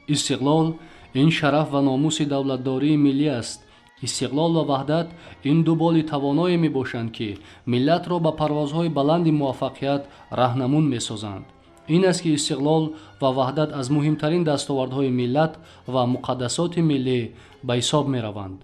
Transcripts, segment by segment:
Истиқлол ин шараф ва номуси давлатдории миллӣ аст. Истиқлол ва ваҳдат ин ду боли тавоное мебошанд, ки миллатро ба парвозҳои баланди муваффақият раҳнамун месозанд. Ин аст, ки истиқлол ва ваҳдат аз муҳимтарин дастовардҳои миллат ва муқаддасоти миллӣ ба ҳисоб мераванд.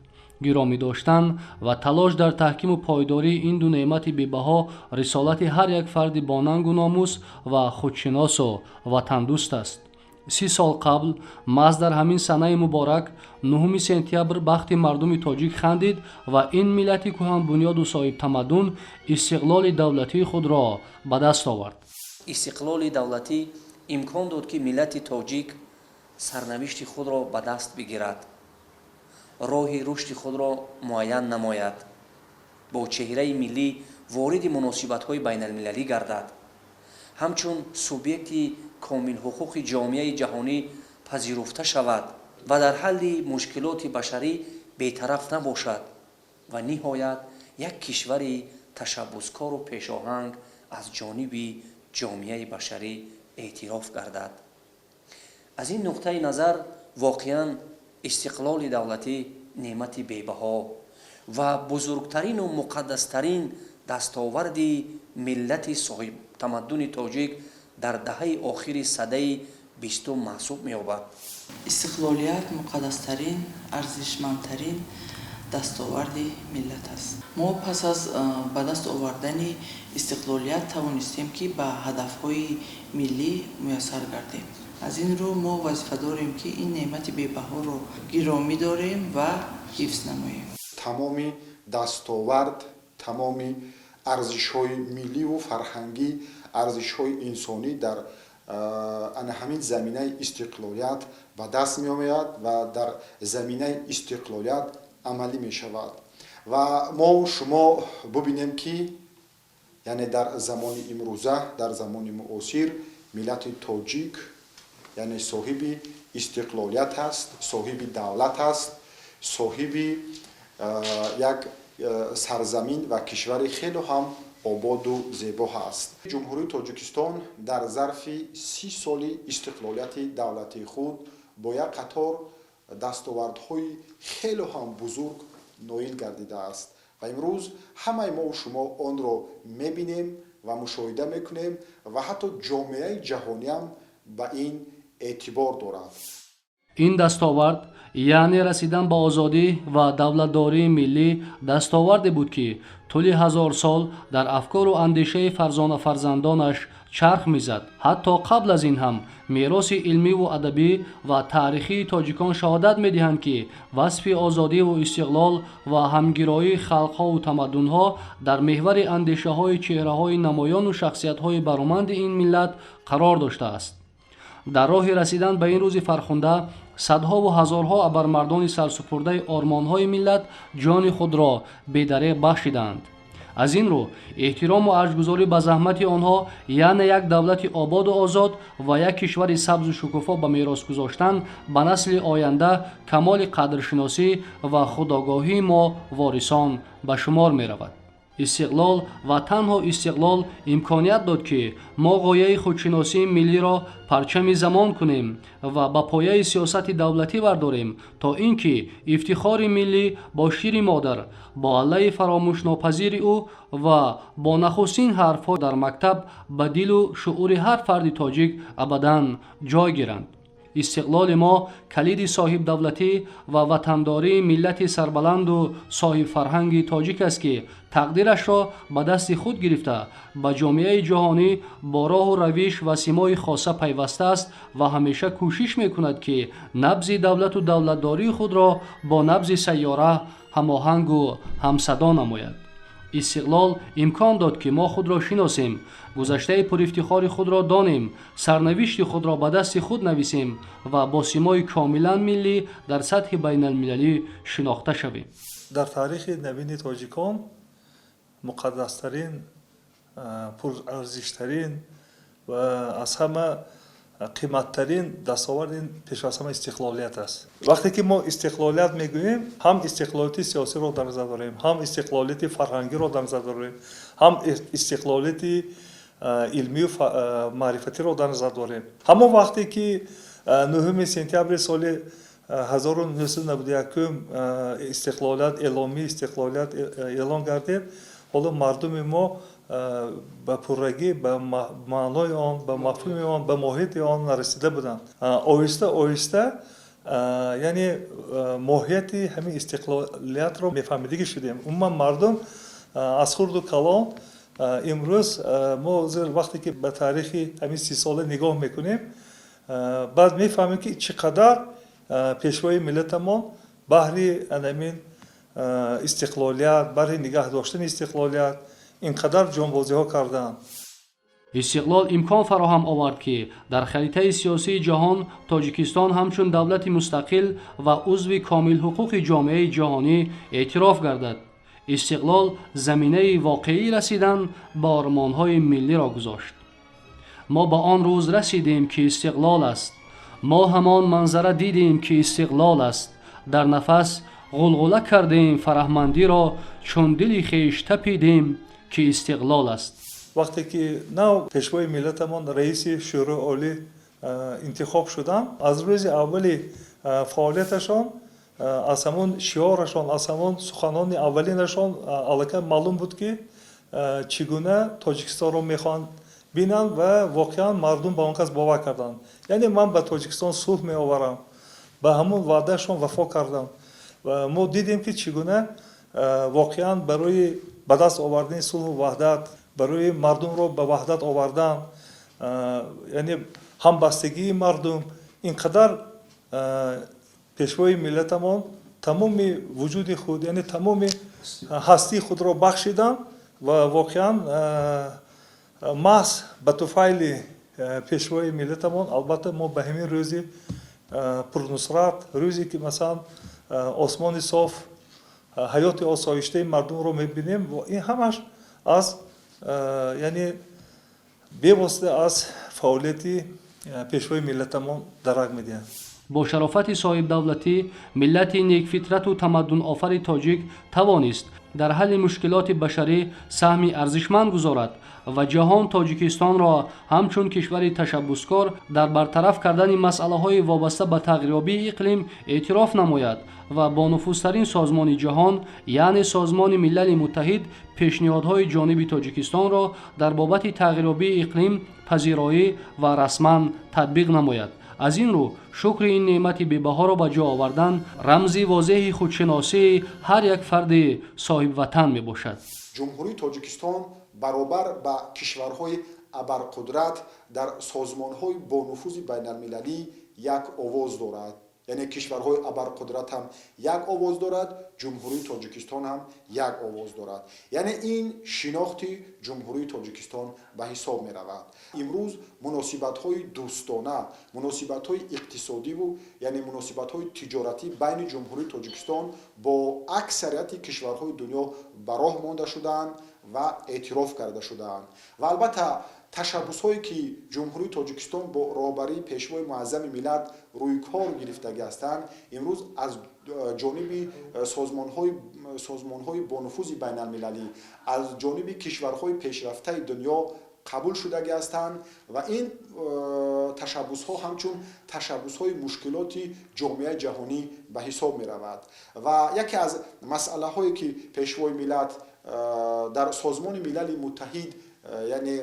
Гиромӣ доштан ва талош дар таҳкиму пойдории ин ду неъмати бебаҳо рисолати ҳар як фарди бонангу номус ва худшиносу ватандӯст аст. 30 сол қабл, маҳз дар ҳамин санаи муборак, 9 сентябр, бахти мардуми тоҷик хандид ва ин миллати кӯҳанбунёду соҳибтамаддун истиқлоли давлатии худро ба даст овард. Истиқлоли давлатӣ имкон дод, ки миллати тоҷик сарнавишти худро ба даст бигирад, роҳи рушди худро муайян намояд, бо чеҳраи миллӣ вориди муносибатҳои байналмилалӣ гардад, ҳамчун субъекти комилҳуқуқи ҷомеаи ҷаҳонӣ пазируфта шавад ва дар ҳалли мушкилоти башарӣ бетараф набошад ва ниҳоят як кишвари ташаббускору пешоҳанг аз ҷониби ҷомеаи башарӣ эътироф гардад. Аз ин нуқтаи назар, воқеан, истиқлоли давлатӣ неъмати бебаҳо ва бузургтарину муқаддастарин дастоварди миллати соҳибтамаддуни тоҷик дар даҳаи охири садаи 20-ум маҳсуб меёбад. Истиқлолият муқаддастарин, арзишмандтарин дастоварди миллат аст. Мо пас аз ба даст овардани истиқлолият тавонистем, ки ба ҳадафҳои миллӣ муяссар гардем. Аз ин рӯ мо вазифа дорем, ки ин неъмати бебаҳоро гиромӣ дорем ва ҳифз намоем. Тамоми дастовард, тамоми арзишҳои милливу фарҳангӣ, арзишҳои инсонӣ дар ана ҳамин заминаи истиқлолият ба даст меояд ва дар заминаи истиқлолият амалӣ мешавад. Ва мо шумо бубинем, ки яъне дар замони имрӯза, дар замони муосир миллати тоҷик яъне соҳиби истиқлолият аст, соҳиби давлат аст, соҳиби як сарзамин ва кишвари хело ҳам ободу зебо ҳаст. Ҷумҳурии Тоҷикистон дар зарфи 30 соли истиқлолияти давлатии худ бо як қатор дастовардҳои хело ҳам бузург ноил гардидааст ва имрӯз ҳамаи мову шумо онро мебинем ва мушоҳида мекунем ва ҳатто ҷомеаи ҷаҳониам ба ин эътибор дорад. Ин дастовард, яъне расидан ба озодӣ ва давлатдории миллӣ, дастоварде буд, ки тӯли ҳазор сол дар афкору андешаи фарзона фарзандонаш чарх мезад. Ҳатто қабл аз ин ҳам мероси илмиву адабӣ ва таърихии тоҷикон шаҳодат медиҳанд, ки васфи озодиву истиқлол ва ҳамгироии халқҳову тамаддунҳо дар меҳвари андешаҳои чеҳраҳои намоёну шахсиятҳои бароманди ин миллат қарор доштааст. Дар роҳи расидан ба ин рӯзи фархунда садҳову ҳазорҳо абармардони сарсупурдаи ормонҳои миллат ҷони худро бедареғ бахшидаанд. Аз ин рӯ эҳтирому арҷгузорӣ ба заҳмати онҳо, яъне як давлати ободу озод ва як кишвари сабзу шукуфо ба мерос гузоштан ба насли оянда, камоли қадршиносӣ ва худогоҳии мо ворисон ба шумор меравад. Истиқлол ва танҳо истиқлол имконият дод, ки мо ғояи худшиносии миллиро парчами замон кунем ва ба пояи сиёсати давлатӣ бардорем, то ин ки ифтихори миллӣ бо шири модар, бо аллаи фаромӯшнопазири ӯ ва бо нахустин ҳарфҳо дар мактаб ба дилу шуъури ҳар фарди тоҷик абадан ҷой гиранд. Истиқлоли мо калиди соҳибдавлатӣ ва ватандории миллати сарбаланду соҳибфарҳанги тоҷик аст, ки тақдирашро ба дасти худ гирифта, ба ҷомеаи ҷаҳонӣ бо роҳу равиш ва симои хоса пайваста аст ва ҳамеша кӯшиш мекунад, ки набзи давлату давлатдории худро бо набзи сайёра ҳамоҳангу ҳамсадо намояд. Истиқлол имкон дод, ки мо худро шиносем, гузаштаи пурифтихори худро донем, сарнавишти худро ба дасти худ нависем ва бо симои комилан миллӣ дар сатҳи байналмилалӣ шинохта шавем. Дар таърихи навини тоҷикон муқаддастарин, пурарзиштарин ва аз ҳама қиматтарин дастовард ин пеш аз ҳама истиқлолият аст. Вақте ки мо истиқлолият мегӯем, ҳам истиқлолияти сиёсиро дар назар дорем, ҳам истиқлолияти фарҳангиро дар назар дорем, ҳам истиқлолияти илмию маърифатиро дар назар дорем. Ҳамон вақте ки 9 сентябри соли 1991 истиқлолият эъломии истиқлолият эълон гардид. Ҳоло мардуми мо ба пуррагӣ ба маънои он, ба мафҳуми он, ба моҳияти он нарасида буданд. Оҳиста оҳиста, яъне моҳияти ҳамин истиқлолиятро мефаҳмидагӣ шудем. Умуман мардум аз хурду калон имрӯз мо вақте ки ба таърихи ҳамин 30 сола нигоҳ мекунем, баъд мефаҳмем, ки чӣ қадар пешвои миллатамон баҳри анамин истиқлолият, баҳри нигаҳ доштани истиқлолият ин қадар ҷонбозиҳо карданд. Истиқлол имкон фароҳам овард, ки дар харитаи сиёсии ҷаҳон Тоҷикистон ҳамчун давлати мустақил ва узви комилҳуқуқи ҷомеаи ҷаҳонӣ эътироф гардад. Истиқлол заминаи воқеӣ расидан ба ормонҳои миллиро гузошт. Мо ба он рӯз расидем, ки истиқлол аст. Мо ҳамон манзара дидем, ки истиқлол аст. Дар нафас ғулғула кардем фараҳмандиро, чун дили хеш тапидем, ки истиқлол аст. Вақте ки нав пешвои миллатамон раиси Шӯрои Олӣ интихоб шуданд, аз рӯзи аввали фаъолияташон, аз ҳамон шиорашон, аз ҳамон суханони аввалинашон аллакай маълум буд, ки чӣ гуна Тоҷикистонро мехоҳанд бинанд, ва воқеан мардум ба он кас бовар карданд. Яъне ман ба Тоҷикистон сулҳ меоварам, ба ҳамон ваъдаашон вафо кардам, ва мо дидем, ки чӣ гуна воқеан барои ба даст овардани сулҳу ваҳдат, барои мардумро ба ваҳдат овардан, яъне ҳамбастагии мардум, ин қадар пешвои миллатамон тамоми вуҷуди худ, яъне тамоми ҳастии худро бахшиданд. Ва воқеан маҳз ба туфайли пешвои миллатамон, албатта, мо ба ҳамин рӯзи пурнусрат, рӯзе ки масалан осмони соф, ҳаёти осоиштаи мардумро мебинем, ин ҳамаш аз, яъне бевосита аз фаъолияти пешвои миллатамон дарак медиҳад. Бо шарофати соҳибдавлатӣ миллати некфитрату тамаддунофари тоҷик тавонист дар ҳалли мушкилоти башарӣ саҳми арзишманд гузорад ва ҷаҳон Тоҷикистонро ҳамчун кишвари ташаббускор дар бартараф кардани масъалаҳои вобаста ба тағйирёбии иқлим эътироф намояд ва бонуфузтарин созмони ҷаҳон, яъне Созмони Милали Муттаҳид, пешниҳодҳои ҷониби Тоҷикистонро дар бобати тағйирёбии иқлим пазироӣ ва расман татбиқ намояд. Аз ин рӯ шукри ин неъмати бебаҳоро ба ҷо овардан рамзи возеҳи худшиносии ҳар як фарди соҳибватан мебошад. Ҷумҳурии Тоҷикистон баробар ба кишварҳои абарқудрат дар созмонҳои бонуфузи байналмилалӣ як овоз дорад. Яъне кишварҳои абарқудрат ҳам як овоз дорад, Ҷумҳурии Тоҷикистон ҳам як овоз дорад. Яъне ин шинохти Ҷумҳурии Тоҷикистон ба ҳисоб меравад. Имрӯз муносибатҳои дӯстона, муносибатҳои иқтисодиву яъне муносибатҳои тиҷоратӣ байни Ҷумҳурии Тоҷикистон бо аксарияти кишварҳои дунё ба роҳ монда шудаанд ва эътироф карда шудаанд. Ва албатта ташаббусҳое, ки Ҷумҳурии Тоҷикистон бо роҳбарии Пешвои муаззами миллат рӯи кор гирифтагӣ ҳастанд, имрӯз аз ҷониби созмонҳои бонуфузи байналмилалӣ, аз ҷониби кишварҳои пешрафтаи дунё қабул шудагӣ ҳастанд ва ин ташаббусҳо ҳамчун ташаббусҳои мушкилоти ҷомеаи ҷаҳонӣ ба ҳисоб меравад. Ва яке аз масъалаҳое, ки Пешвои миллат дар Созмони Милали Муттаҳид, яъне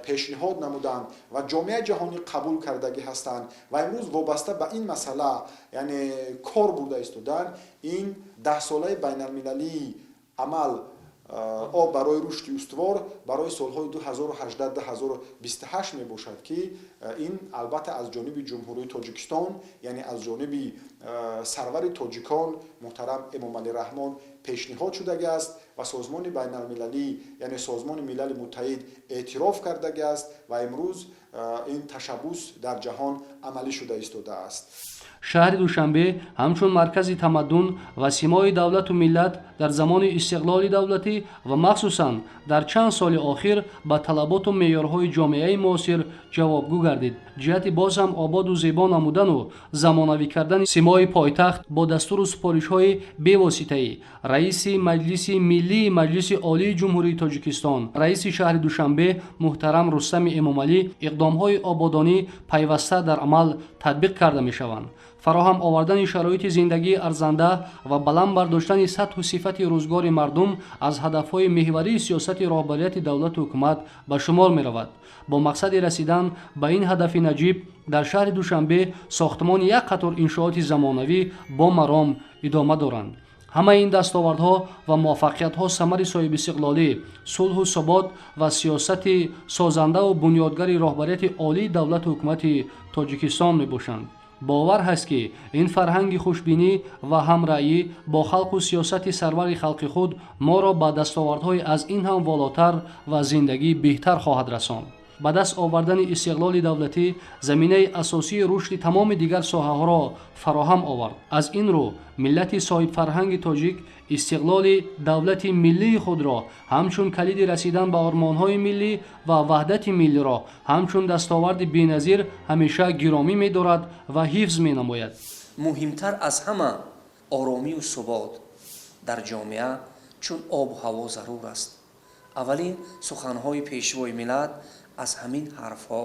пешниҳод намуданд ва ҷомеаи ҷаҳонӣ қабул кардагӣ ҳастанд ва имрӯз вобаста ба ин масъала, яъне кор бурда истоданд, ин Даҳсолаи байналмилалии амал об барои рушди устувор барои солҳои 2018-2028 мебошад, ки ин албатта аз ҷониби Ҷумҳурии Тоҷикистон, яъне аз ҷониби сарвари тоҷикон муҳтарам Эмомалӣ Раҳмон пешниҳод шудагӣ аст ва созмони байналмилалӣ, яъне Созмони Милали Муттаҳид эътироф кардагӣ аст ва имрӯз ин ташаббус дар ҷаҳон амалӣ шуда истодааст. Шаҳри Душанбе ҳамчун маркази тамаддун ва симои давлату миллат дар замони истиқлоли давлатӣ ва махсусан дар чанд соли охир ба талаботу меъёрҳои ҷомеаи муосир ҷавобгӯ гардид. Ҷиҳати боз ҳам ободу зебо намудану замонавӣ кардани симои пойтахт бо дастуру супоришҳои бевоситаи раиси Маҷлиси Миллии Маҷлиси Олии Ҷумҳурии Тоҷикистон, раиси шаҳри Душанбе муҳтарам Рустами Эмомалӣ иқдомҳои ободонӣ пайваста дар амал татбиқ карда мешаванд. Фароҳам овардани шароити зиндагии арзанда ва баланд бардоштани сатҳу сифати рӯзгори мардум аз ҳадафҳои меҳварии сиёсати роҳбарияти давлату ҳукумат ба шумор меравад. Бо мақсади расидан ба ин ҳадафи наҷиб дар шаҳри Душанбе сохтмони як қатор иншооти замонавӣ бо маром идома доранд. Ҳамаи ин дастовардҳо ва муваффақиятҳо самари соҳибистиқлолӣ, сулҳу субот ва сиёсати созандаву бунёдгари роҳбарияти олии давлату ҳукумати Тоҷикистон мебошанд. Бовар ҳаст, ки ин фарҳанги хушбинӣ ва ҳамраъӣ бо халқу сиёсати сарвари халқи худ моро ба дастовардҳои аз ин ҳам волотар ва зиндагии беҳтар хоҳад расонд. Ба даст овардани истиқлоли давлатӣ заминаи асосии рушди тамоми дигар соҳаҳоро фароҳам овард. Аз ин рӯ миллати соҳибфарҳанги тоҷик истиқлоли давлати миллии худро ҳамчун калиди расидан ба ормонҳои миллӣ ва ваҳдати миллиро ҳамчун дастоварди беназир ҳамеша гиромӣ медорад ва ҳифз менамояд. Муҳимтар аз ҳама, оромию субот дар ҷомеа чун обу ҳаво зарур аст. Аввалин суханҳои Пешвои миллат аз ҳамин ҳарфҳо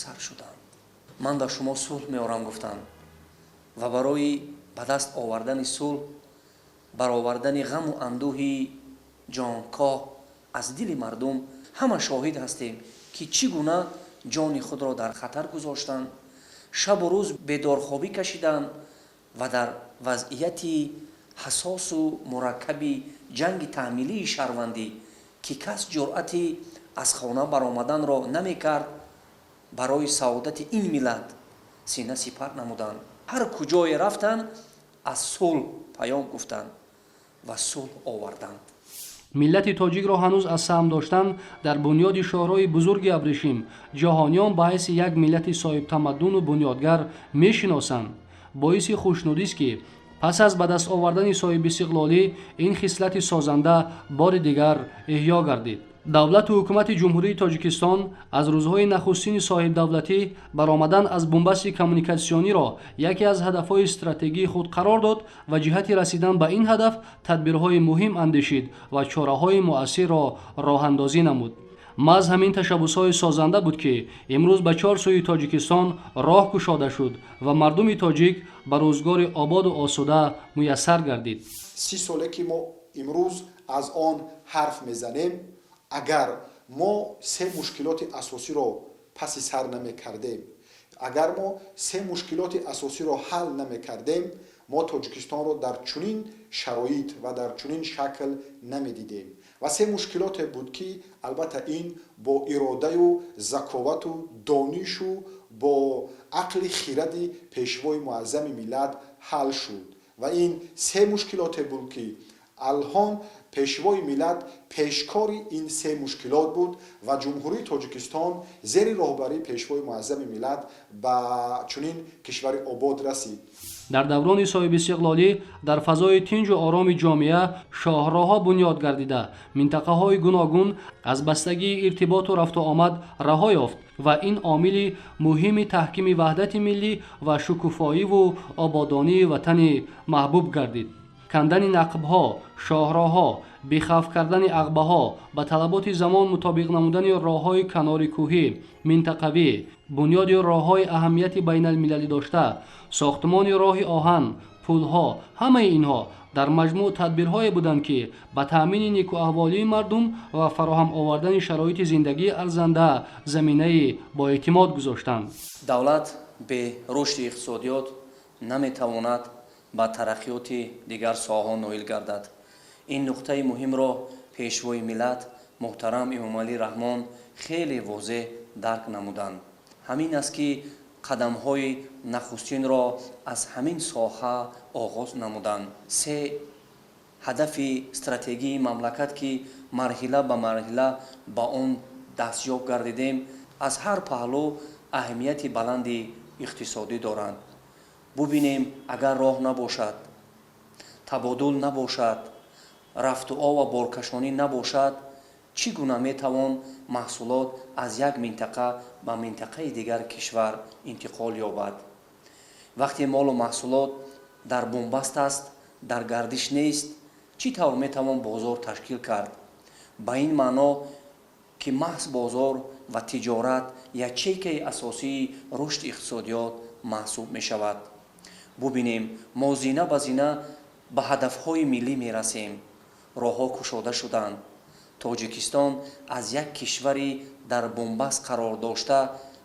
сар шуданд. «Ман ба шумо сулҳ меорам», гуфтанд, ва барои ба даст овардани сулҳ, баровардани ғаму андӯҳи ҷонкоҳ аз дили мардум, ҳама шоҳид ҳастем, ки чӣ гуна ҷони худро дар хатар гузоштанд, шабу рӯз бедорхобӣ кашиданд ва дар вазъияти ҳассосу мураккаби ҷанги таҳмилии шаҳрвандӣ, ки кас ҷуръати аз хона баромаданро намекард, барои саодати ин миллат сина сипар намуданд. Ҳар куҷое рафтанд, аз сулҳ паём гуфтанд ва сулҳ оварданд. Миллати тоҷикро ҳанӯз аз саҳм доштан дар бунёди шоҳроҳи бузурги абрешим ҷаҳониён ба ҳайси як миллати соҳибтамаддуну бунёдгар мешиносанд. Боиси хушнудист, ки пас аз ба даст овардани соҳибистиқлолӣ ин хислати созанда бори дигар эҳё гардид. Давлату ҳукумати Ҷумҳурии Тоҷикистон аз рӯзҳои нахустини соҳибдавлатӣ баромадан аз бунбасти коммуникатсиониро яке аз ҳадафҳои стратегии худ қарор дод ва ҷиҳати расидан ба ин ҳадаф тадбирҳои муҳим андешид ва чораҳои муассирро роҳандозӣ намуд. Маҳз ҳамин ташаббусҳои созанда буд, ки имрӯз ба чор сӯи Тоҷикистон роҳ кушода шуд ва мардуми тоҷик ба рӯзгори ободу осуда муяссар гардид. 30 соле, ки мо имрӯз аз он ҳарф мезанем, агар мо се мушкилоти асосиро паси сар намекардем, агар мо се мушкилоти асосиро ҳал намекардем, мо Тоҷикистонро дар чунин шароит ва дар чунин шакл намедидем. Ва се мушкилоте буд, ки албатта ин бо иродаю заковату донишу бо ақли хиради Пешвои муаззами миллат ҳал шуд. Ва ин се мушкилоте буд, ки алҳон Пешвои миллат пешкори ин се мушкилот буд ва Ҷумҳурии Тоҷикистон зери роҳбарии Пешвои муаззами миллат ба чунин кишвари обод расид. Дар даврони соҳибистиқлолӣ дар фазои тинҷу ороми ҷомеа шоҳроҳҳо бунёд гардида, минтақаҳои гуногун аз бастагии иртиботу рафту омад раҳо ёфт ва ин омили муҳими таҳкими ваҳдати миллӣ ва шукуфоиву ободонии ватани маҳбуб гардид. Кандани нақбҳо, шоҳроҳҳо, бехавф кардани ағбаҳо, ба талаботи замон мутобиқ намудани роҳҳои канори кӯҳӣ, минтақавӣ, бунёди роҳҳои аҳамияти байналмилалӣ дошта, сохтмони роҳи оҳан, пулҳо, ҳамаи инҳо дар маҷмӯъ тадбирҳое буданд, ки ба таъмини некуаҳволии мардум ва фароҳам овардани шароити зиндагии арзанда заминаи боэътимод гузоштанд. Давлат бе рушди иқтисодиёт наметавонад ба тараққиёти дигар соҳаҳо ноил гардад. Ин нуқтаи муҳимро Пешвои миллат муҳтарам Эмомалӣ Раҳмон хеле возеҳ дарк намуданд. Ҳамин аст, ки қадамҳои нахустинро аз ҳамин соҳа оғоз намуданд. Се ҳадафи стратегии мамлакат, ки марҳила ба марҳила ба он дастёб гардидем, аз ҳар паҳлӯ аҳамияти баланди иқтисодӣ доранд. Бубинем, агар роҳ набошад, табодул набошад, рафтуо ва боркашонӣ набошад, чӣ гуна метавон маҳсулот аз як минтақа ба минтақаи дигар кишвар интиқол ёбад? Вақте молу маҳсулот дар бунбаст аст, дар гардиш нест, чӣ тавр метавон бозор ташкил кард? Ба ин маъно, ки маҳз бозор ва тиҷорат ячейкаи асосии рушди иқтисодиёт маҳсуб мешавад. Бубинем, мо зина ба зина ба ҳадафҳои миллӣ мерасем. Роҳҳо кушода шуданд. Тоҷикистон аз як кишвари дар бунбаст қарор дошта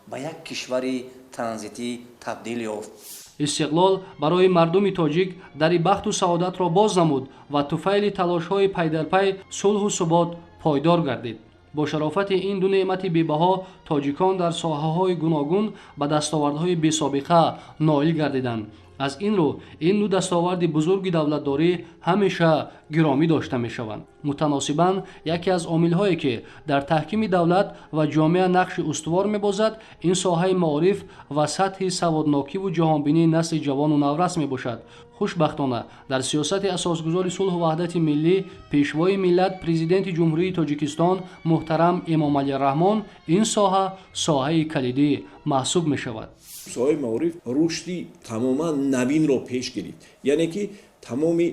ба як кишвари транзитӣ табдил ёфт. Истиқлол барои мардуми тоҷик дари бахту саодатро боз намуд ва туфайли талошҳои пайдарпай сулҳу субот пойдор гардид. Бо шарофати ин ду неъмати бебаҳо тоҷикон дар соҳаҳои гуногун ба дастовардҳои бесобиқа ноил гардиданд. Аз ин рӯ ин ду дастоварди бузурги давлатдорӣ ҳамеша гиромӣ дошта мешаванд. Мутаносибан, яке аз омилҳое, ки дар таҳкими давлат ва ҷомеа нақши устувор мебозад, ин соҳаи маориф ва сатҳи саводнокиву ҷаҳонбинии насли ҷавону наврас мебошад. Хушбахтона, дар сиёсати асосгузори сулҳу ваҳдати миллӣ, Пешвои миллат, Президенти Ҷумҳурии Тоҷикистон муҳтарам Эмомалӣ Раҳмон ин соҳа соҳаи калидӣ маҳсуб мешавад. Соҳаи маориф рушди тамоман навинро пеш гирифт, яъне ки тамоми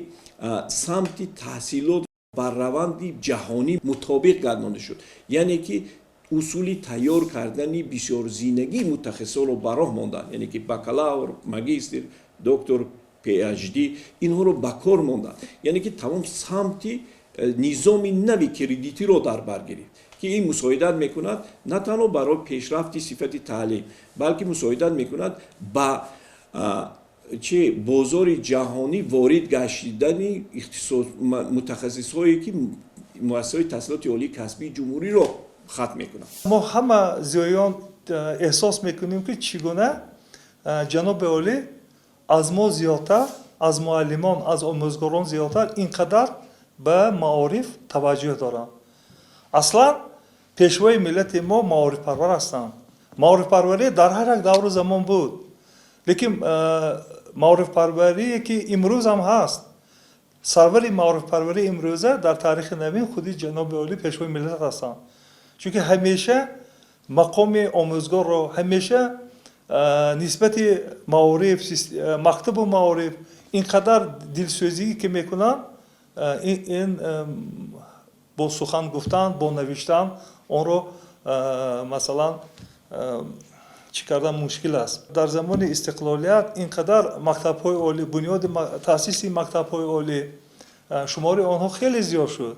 самти таҳсилот бар раванди ҷаҳонӣ мутобиқ гардонда шуд, яъне ки усули тайёр кардани бисёрзинагии мутахассисонро ба роҳ монданд, яъне ки бакалавр, магистр, доктор, PhD инҳоро ба кор монданд, яъне ки тамом самти низоми нави кредитиро дар бар гирифт, ки ин мусоидат мекунад на танҳо барои пешрафти сифати таълим, балки мусоидат мекунад ба чи бозори ҷаҳонӣ ворид гаштидани мутахассисҳое, ки муассисаҳои таҳсилоти олии касбии ҷумҳуриро хатм мекунанд. Мо ҳама зиёиён эҳсос мекунем, ки чӣ гуна ҷаноби олӣ аз мо зиёдтар, аз муаллимон, аз омӯзгорон зиёдтар ин қадар ба маориф таваҷҷӯҳ доранд. Аслан пешвои миллати мо маорифпарвар ҳастанд. Маорифпарварӣ дар ҳар як давру замон буд, лекин маорифпарварие, ки имрӯз ҳам ҳаст, сарвари маорифпарварии имрӯза дар таърихи навин худи ҷаноби олӣ, пешвои миллат ҳастанд, чунки ҳамеша мақоми омӯзгорро, ҳамеша нисбати маориф, мактабу маориф ин қадар дилсӯзӣ ки мекунанд, ин бо сухан гуфтан, бо навиштан онро масалан чӣ кардан мушкил аст. Дар замони истиқлолият ин қадар мактабҳои олӣ, бунёди таъсиси мактабҳои олӣ, шумори онҳо хеле зиёд шуд.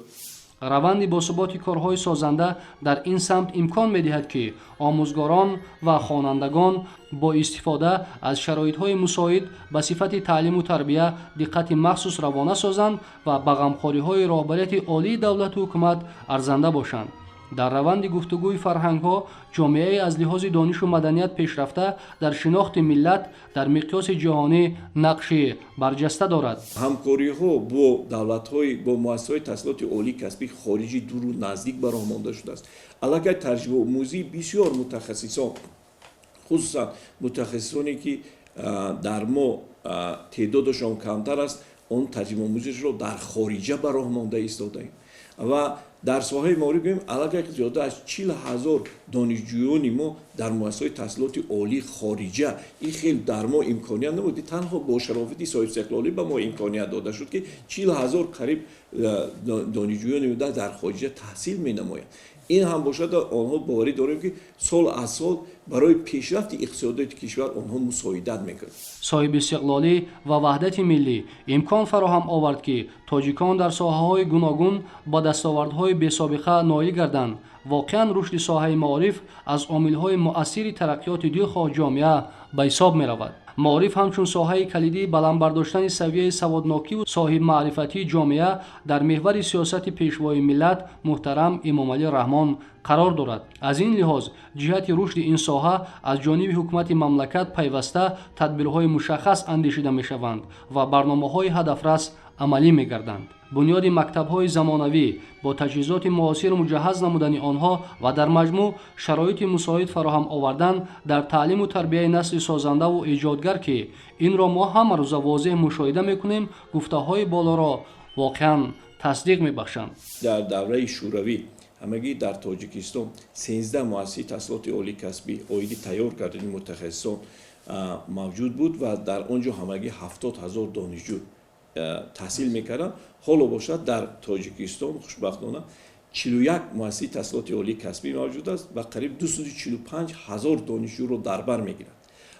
Раванди босуботи корҳои созанда дар ин самт имкон медиҳад, ки омӯзгорон ва хонандагон бо истифода аз шароитҳои мусоид ба сифати таълиму тарбия диққати махсус равона созанд ва ба ғамхориҳои роҳбарияти олии давлату ҳукумат арзанда бошанд. Дар раванди гуфтугӯи фарҳангҳо ҷомеае аз лиҳози донишу маданият пешрафта дар шинохти миллат дар миқёси ҷаҳонӣ нақши барҷаста дорад. Ҳамкориҳо бо давлатҳои, бо муассисаҳои таҳсилоти олии касбии хориҷи дуру наздик ба роҳ монда шудааст. Аллакай таҷрибаомӯзии бисёр мутахассисон, хусусан мутахассисоне, ки дар мо теъдодашон камтар аст, он таҷрибаомӯзишро дар хориҷа ба роҳ монда истодаем. Ва дар соҳаи маориф гӯем, аллакай зиёда аз 40 000 донишҷӯёни мо дар муассисаҳои таҳсилоти олии хориҷа. Ин хел дар мо имконият набуд, танҳо бо шарофати соҳибистиқлолӣ ба мо имконият дода шуд, ки 40 000 қариб донишҷӯёни дар хориҷа таҳсил менамоянд. Ин ҳам бошад, онҳо, боварӣ дорем, ки сол аз сол барои пешрафти иқтисодиёти кишвар онҳо мусоидат мекунанд. Соҳибистиқлолӣ ва ваҳдати миллӣ имкон фароҳам овард, ки тоҷикон дар соҳаҳои гуногун ба дастовардҳои бесобиқа ноил гарданд. Воқеан, рушди соҳаи маориф аз омилҳои муассири тараққиёти дилхоҳ ҷомеа ба ҳисоб меравад. Маориф ҳамчун соҳаи калидии баланд бардоштани савияи саводнокиву соҳибмаърифатии ҷомеа дар меҳвари сиёсати Пешвои миллат муҳтарам Эмомалӣ Раҳмон қарор дорад. Аз ин лиҳоз ҷиҳати рушди ин соҳа аз ҷониби ҳукумати мамлакат пайваста тадбирҳои мушаххас андешида мешаванд ва барномаҳои ҳадафрас Амалӣ мегарданд. Бунёди мактабҳои замонавӣ бо таҷҳизоти муосир муҷаҳҳаз намудани онҳо ва дар маҷмӯъ шароити мусоид фароҳам овардан дар таълиму тарбияи насли созандаву эҷодгар, ки инро мо ҳамарӯза возеҳ мушоҳида мекунем, гуфтаҳои болоро воқеан тасдиқ мебахшанд. Дар давраи Шӯравӣ ҳамагӣ дар Тоҷикистон 13 муассисаи таҳсилоти олии касбӣ оиди тайёр кардани мутахассисон мавҷуд буд ва дар он ҷо ҳамагӣ 70 000 донишҷӯ таҳсил мекарданд. Ҳоло бошад, дар Тоҷикистон, хушбахтона, 41 муассисаи таҳсилоти олии касбӣ мавҷуд аст ва қариб 245 000 донишҷӯро дар бар мегирад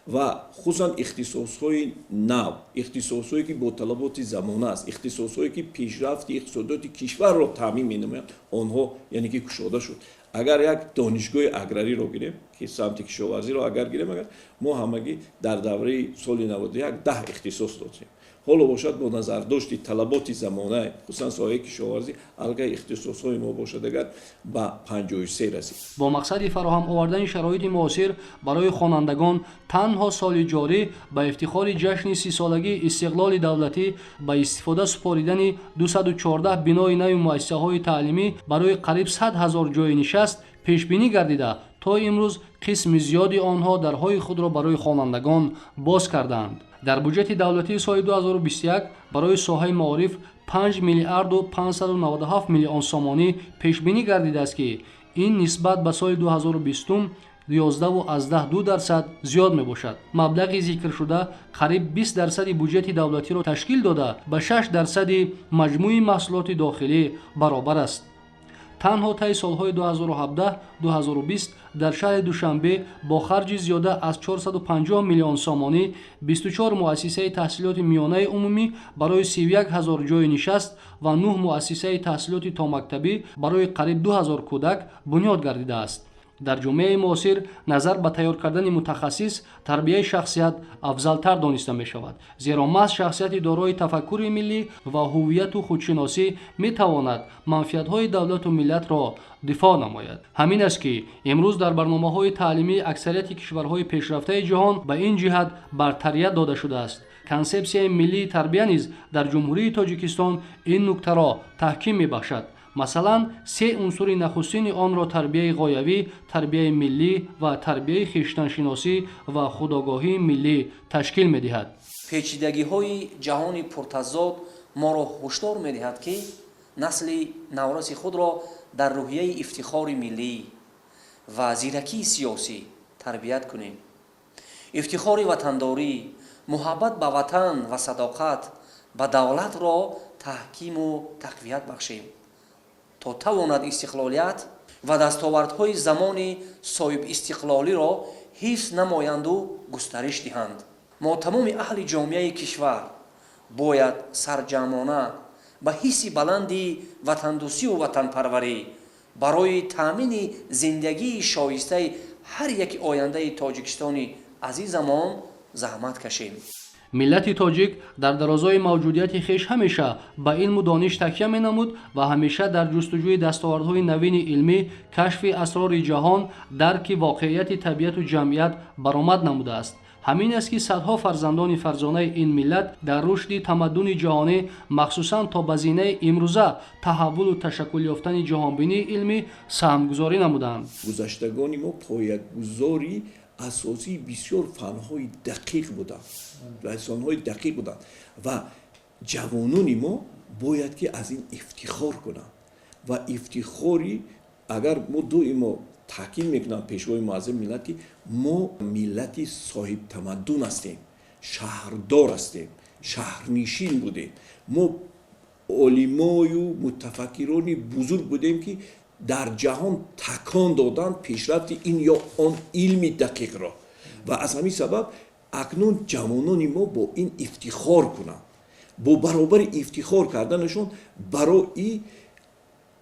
ва хусусан ихтисосҳои нав, ихтисосҳое, ки бо талаботи замона аст, ихтисосҳое, ки пешрафти иқтисодиёти кишварро таъмин менамоянд, онҳо яъне ки кушода шуд. Агар як донишгоҳи аграриро гирем, ки самти кишоварзиро агар гирем, агар мо ҳамагӣ дар давраи соли 91 10 ихтисос додем, ҳоло бошад, бо назардошти талаботи замона, хусусан соҳаи кишоварзӣ, аллакай ихтисосҳои мо бошад, агар ба 53 расид. Бо мақсади фароҳам овардани шароити муосир барои хонандагон танҳо соли ҷорӣ ба ифтихори ҷашни 30-солагии истиқлоли давлатӣ ба истифода супоридани 214 бинои нави муассисаҳои таълимӣ барои қариб 100 ҳазор ҷойи нишаст пешбинӣ гардида, то имрӯз қисми зиёди онҳо дарҳои худро барои хонандагон боз кардаанд. Дар буҷети давлатии соли 2021 барои соҳаи маориф 5 миллиарду 597 миллион сомонӣ пешбинӣ гардидааст, ки ин нисбат ба соли 2020 11,2% зиёд мебошад. Маблағи зикршуда қариб 20 дарсади буҷети давлатиро ташкил дода, ба 6 дарсади маҷмӯи маҳсулоти дохилӣ баробар аст. Танҳо таи солҳои 2017-2020 дар шаҳри Душанбе бо харҷи зиёда аз 450 миллион сомонӣ 24 муассисаи таҳсилоти миёнаи умумӣ барои 31 ҳазор ҷойи нишаст ва 9 муассисаи таҳсилоти томактабӣ барои қариб 2 ҳазор кӯдак бунёд гардидааст. Дар ҷомеаи муосир назар ба тайёр кардани мутахассис тарбияи шахсият афзалтар дониста мешавад, зеро маҳз шахсияти дорои тафаккури миллӣ ва ҳувияту худшиносӣ метавонад манфиатҳои давлату миллатро дифоъ намояд. Ҳамин аст, ки имрӯз дар барномаҳои таълимии аксарияти кишварҳои пешрафтаи ҷаҳон ба ин ҷиҳат бартарият дода шудааст. Консепсияи миллии тарбия низ дар Ҷумҳурии Тоҷикистон ин нуктаро таҳким мебахшад. Масалан, се унсури нахустини онро тарбияи ғоявӣ, тарбияи миллӣ ва тарбияи хештаншиносӣ ва худогоҳии миллӣ ташкил медиҳад. Печидагиҳои ҷаҳони пуртазод моро ҳушдор медиҳад, ки насли навраси худро дар рӯҳияи ифтихори миллӣ ва зиракии сиёсӣ тарбият кунем. Ифтихори ватандорӣ, муҳаббат ба ватан ва садоқат ба давлатро таҳкиму тақвият бахшем, то тавонад истиқлолият ва дастовардҳои замони соҳибистиқлолиро ҳифз намоянду густариш диҳанд. Мо, тамоми аҳли ҷомеаи кишвар, бояд сарҷамъона ба ҳисси баланди ватандӯстию ватанпарварӣ барои таъмини зиндагии шоистаи ҳар яки ояндаи Тоҷикистони азизамон заҳмат кашем. Миллати тоҷик дар дарозои мавҷудияти хеш ҳамеша ба илму дониш такя менамуд ва ҳамеша дар ҷустуҷӯи дастовардҳои навини илмӣ, кашфи асрори ҷаҳон, дарки воқеияти табиату ҷамъият баромад намудааст. Ҳамин аст, ки садҳо фарзандони фарзонаи ин миллат дар рушди тамаддуни ҷаҳонӣ, махсусан то ба зинаи имрӯза таҳаввулу ташаккул ёфтани ҷаҳонбинии илмӣ саҳмгузорӣ намуданд. Гузаштагони мо поягузори асосии бисёр фанҳои дақиқ буданд ва инсонҳои дақиқ буданд ва ҷавонони мо бояд ки аз ин ифтихор кунанд ва ифтихори агар мо доимо таъкид мекунам, Пешвои муаззами миллат, ки мо миллати соҳибтамаддун ҳастем, шаҳрдор ҳастем, шаҳрнишин будем, мо олимою мутафаккирони бузург будем, ки дар ҷаҳон такон доданд пешрафти ин ё он илми дақиқро. Ва аз ҳамин сабаб акнун ҷавонони мо бо ин ифтихор кунанд, бо баробари ифтихор карданашон барои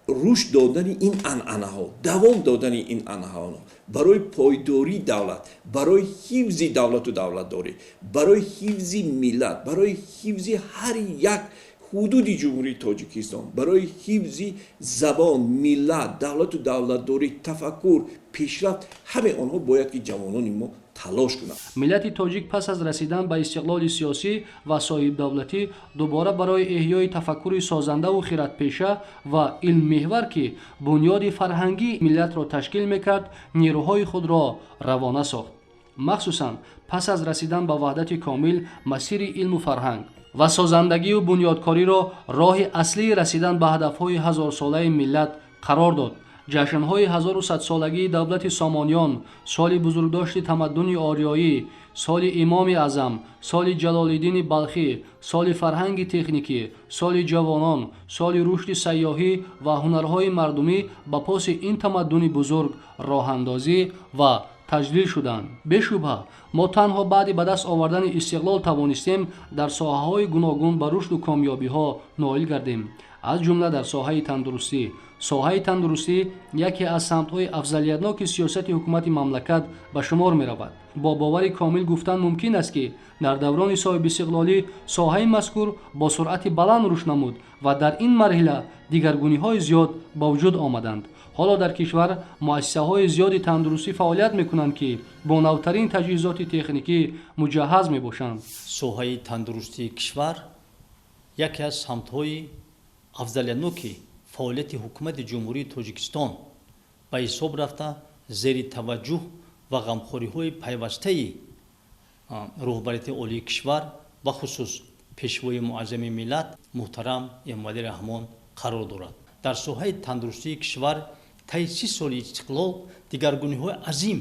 рушд додани ин анъанаҳо, давом додани ин анъанаҳо, барои пойдории давлат, барои ҳифзи давлату давлатдорӣ, барои ҳифзи миллат, барои ҳифзи ҳар як ҳудуди Ҷумҳурии Тоҷикистон, барои ҳифзи забон, миллат, давлату давлатдорӣ, тафаккур, пешрафт, ҳамаи онҳо бояд ки ҷавонони мо талош кунанд. Миллати тоҷик пас аз расидан ба истиқлоли сиёсӣ ва соҳибдавлатӣ дубора барои эҳёи тафаккури созандаву хиратпеша ва илммеҳвар, ки бунёди фарҳангии миллатро ташкил мекард, нерӯҳои худро равона сохт. Махсусан пас аз расидан ба ваҳдати комил масири илму фарҳанг ва созандагию бунёдкориро роҳи аслии расидан ба ҳадафҳои ҳазорсолаи миллат қарор дод. Ҷашнҳои 1100-солагии давлати Сомониён, соли бузургдошти тамаддуни ориёӣ, соли Имоми Аъзам, соли Ҷалолиддини Балхӣ, соли фарҳанги техникӣ, соли ҷавонон, соли рушди сайёҳӣ ва ҳунарҳои мардумӣ ба поси ин тамаддуни бузург роҳандозӣ ва таҷлил шуданд. Бешубҳа, мо танҳо баъди ба даст овардани истиқлол тавонистем дар соҳаҳои гуногун ба рушду комёбиҳо ноил гардем, аз ҷумла дар соҳаи тандурустӣ. Соҳаи тандурустӣ яке аз самтҳои афзалиятноки сиёсати ҳукумати мамлакат ба шумор меравад. Бо бовари комил гуфтан мумкин аст, ки дар даврони соҳибистиқлолӣ соҳаи мазкур бо суръати баланд рушд намуд ва дар ин марҳила дигаргуниҳои зиёд ба вуҷуд омаданд. Ҳоло дар кишвар муассисаҳои зиёди тандурустӣ фаъолият мекунанд, ки бо навтарин таҷҳизоти техникӣ муҷаҳҳаз мебошанд. Соҳаи тандурустии кишвар яке аз самтҳои афзалиятноки фаъолияти ҳукумати Ҷумҳурии Тоҷикистон ба ҳисоб рафта, зери таваҷҷӯҳ ва ғамхориҳои пайвастаи роҳбарияти олии кишвар, бахусус Пешвои муаззами миллат муҳтарам Эмомалӣ Раҳмон қарор дорад. Дар соҳаи тандурустии кишвар таи 30 соли истиқлол дигаргуниҳои азим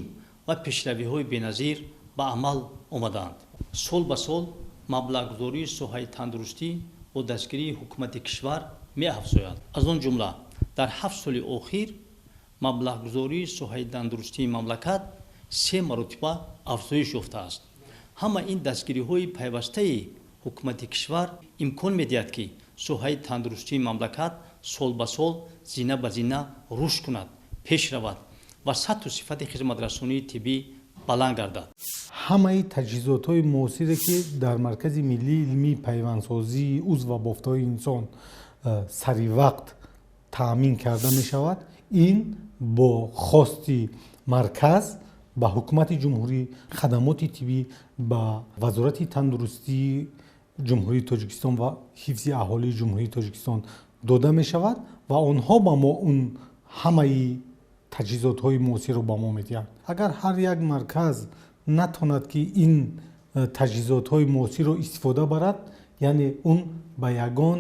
ва пешравиҳои беназир ба амал омадаанд. Сол ба сол маблағгузории соҳаи тандурустӣ бо дастгирии ҳукумати кишвар меафзояд. Аз он ҷумла дар 7 соли охир маблағгузории соҳаи тандурустии мамлакат се маротиба афзоиш ёфтааст. Ҳама ин дастгириҳои пайвастаи ҳукумати кишвар имкон медиҳад, ки соҳаи тандурустии мамлакат сол ба сол, зина ба зина рушд кунад, пеш равад ва сатҳу сифати хизматрасонии тиббӣ баланд гардад. Ҳамаи таҷҳизотҳои муосире, ки дар Маркази миллии илмии пайвандсозии узв ва бофтаҳои инсон саривақт таъмин карда мешавад, ин бо хости марказ ба ҳукумати ҷумҳурӣ, хадамоти тиббӣ, ба Вазорати тандурустии Ҷумҳурии Тоҷикистон ва ҳифзи аҳолии Ҷумҳурии Тоҷикистон дода мешавад ва онҳо ба мо он ҳамаи таҷҳизотҳои муосирро ба мо медиҳанд. Агар ҳар як марказ натонад, ки ин таҷҳизотҳои муосирро истифода барад, яъне он ба ягон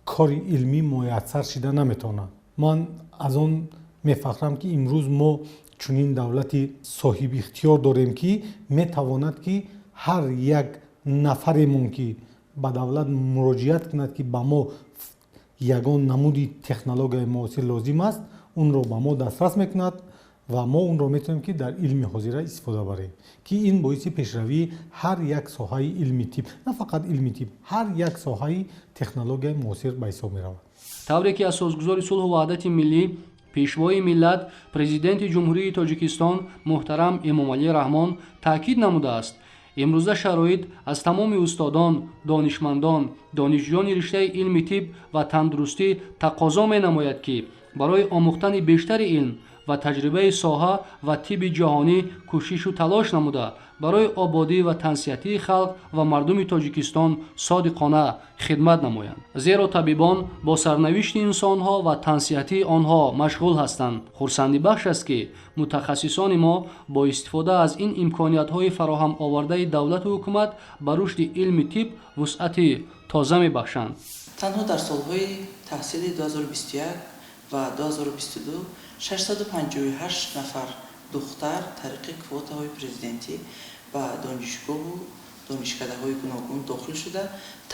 кори илмӣ муяссар шида наметавонад. Ман аз он мефахрам, ки имрӯз мо чунин давлати соҳибихтиёр дорем, ки метавонад, ки ҳар як нафаремон, ки ба давлат муроҷиат кунад, ки ба мо ягон намуди технологияи муосир лозим аст, онро ба мо дастрас мекунад ва мо онро метавонем, ки дар илми ҳозира истифода барем, ки ин боиси пешравии ҳар як соҳаи илми тиб, на фақат илми тиб, ҳар як соҳаи технологияи муосир ба ҳисоб меравад. Тавре ки асосгузори сулҳу ваҳдати миллӣ, Пешвои миллат, Президенти Ҷумҳурии Тоҷикистон муҳтарам Эмомалӣ Раҳмон таъкид намудааст, имрӯза шароит аз тамоми устодон, донишмандон, донишҷӯёни риштаи илми тиб ва тандурустӣ тақозо менамояд, ки барои омӯхтани бештари илм ва таҷрибаи соҳа ва тибби ҷаҳонӣ кӯшишу талош намуда, барои ободӣ ва тансиҳатии халқ ва мардуми Тоҷикистон содиқона хидмат намоянд, зеро табибон бо сарнавишти инсонҳо ва тансиҳатии онҳо машғул ҳастанд. Хурсандибахш аст, ки мутахассисони мо бо истифода аз ин имкониятҳои фароҳам овардаи давлату ҳукумат ба рушди илми тиб вусъати тоза мебахшанд. Танҳо дар солҳои таҳсили 2021 ва 2022 658 нафар духтар тариқи квотаҳои президентӣ ба донишгоҳу донишкадаҳои гуногун дохил шуда,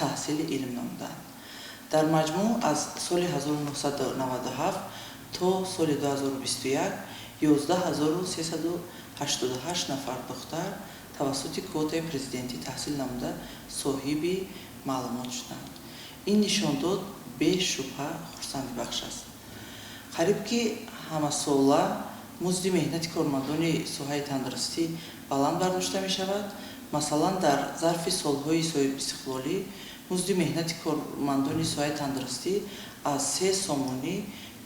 таҳсили илм намуданд. Дар маҷмӯъ аз соли 1997 то соли 2021 11388 нафар духтар тавассути квотаи президентӣ таҳсил намуда, соҳиби маълумот шуданд. Ин нишондод бешубҳа хурсандибахш аст. Қариб ки ҳамасола музди меҳнати кормандони соҳаи тандурустӣ баланд бардошта мешавад. Масалан, дар зарфи солҳои соҳибистиқлолӣ музди меҳнати кормандони соҳаи тандурустӣ аз 3 сомонӣ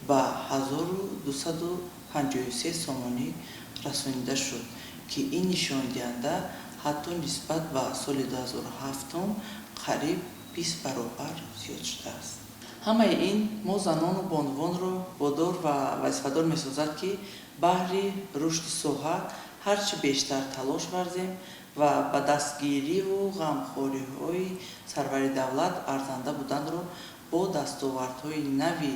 ба 1253 сомонӣ расонида шуд. ки ин нишондиҳанда ҳатто нисбат ба соли 2007 қариб 20 баробар зиёд шудааст. Ҳамаи ин мо занону бонувонро водор ва вазифадор месозад, ки баҳри рушди соҳа ҳарчи бештар талош варзем ва ба дастгириву ғамхориҳои сарвари давлат арзанда буданро бо дастовардҳои нави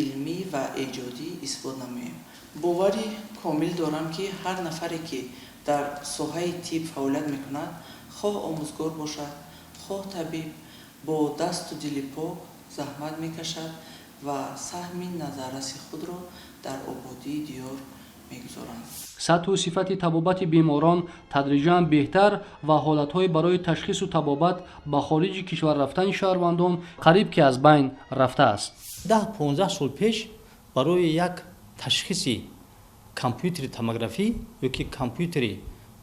илмӣ ва эҷодӣ исбот намоем. Бовари комил дорам, ки ҳар нафаре, ки дар соҳаи тиб фаъолият мекунад, хоҳ омӯзгор бошад, хоҳ табиб, бо дасту дили пок заҳмат мекашад ва саҳми назарраси худро дар ободии диёр мегузоранд. Сатҳу сифати табобати беморон тадриҷан беҳтар ва ҳолатҳои барои ташхису табобат ба хориҷи кишвар рафтани шаҳрвандон қариб ки аз байн рафтааст. 10-15 сол пеш барои як ташхиси компютери томографӣ ё ки компютери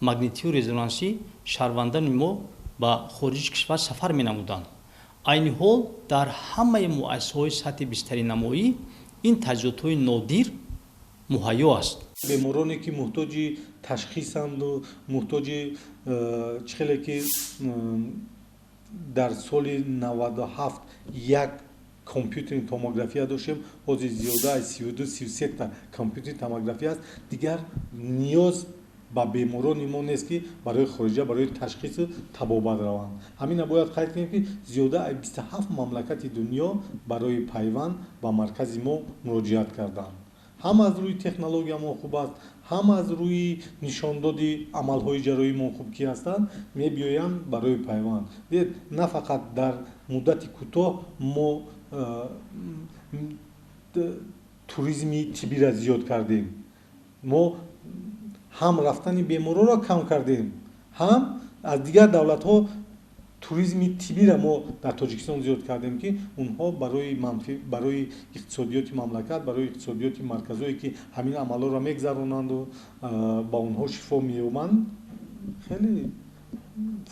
магнитию резонансӣ шаҳрвандони мо ба хориҷи кишвар сафар менамуданд. Айни ҳол дар ҳамаи муассисаҳои сатҳи бистаринамоӣ ин таҷҳизотҳои нодир муҳайё аст. Бемороне, ки муҳтоҷи ташхисанду муҳтоҷи чӣ хеле ки дар соли 97 як компютери томография доштем, ҳозир зиёда аз 32, 33-та компютери томография аст. Дигар ниёз ба беморони мо нест, ки барои хориҷа барои ташхису табобат раванд. Ҳамина бояд қайд кунем, ки зиёда аз 27 мамлакати дунё барои пайванд ба маркази мо муроҷиат карданд. Ҳам аз рӯи технология мо хуб аст, ҳам аз рӯи нишондоди амалҳои ҷарроҳии мо хуб ки ҳастанд, мебиёянд барои пайванд. Дидед, на фақат дар муддати кӯтоҳ мо туризми тиббиро зиёд кардем, мо ҳам рафтани беморҳоро кам кардем, ҳам аз дигар давлатҳо туризми тиббиро мо дар Тоҷикистон зиёд кардем, ки онҳо барои манфи барои иқтисодиёти мамлакат, барои иқтисодиёти марказҳое, ки ҳамин амалҳоро мегзаронанду ба онҳо шифо меёбанд, хеле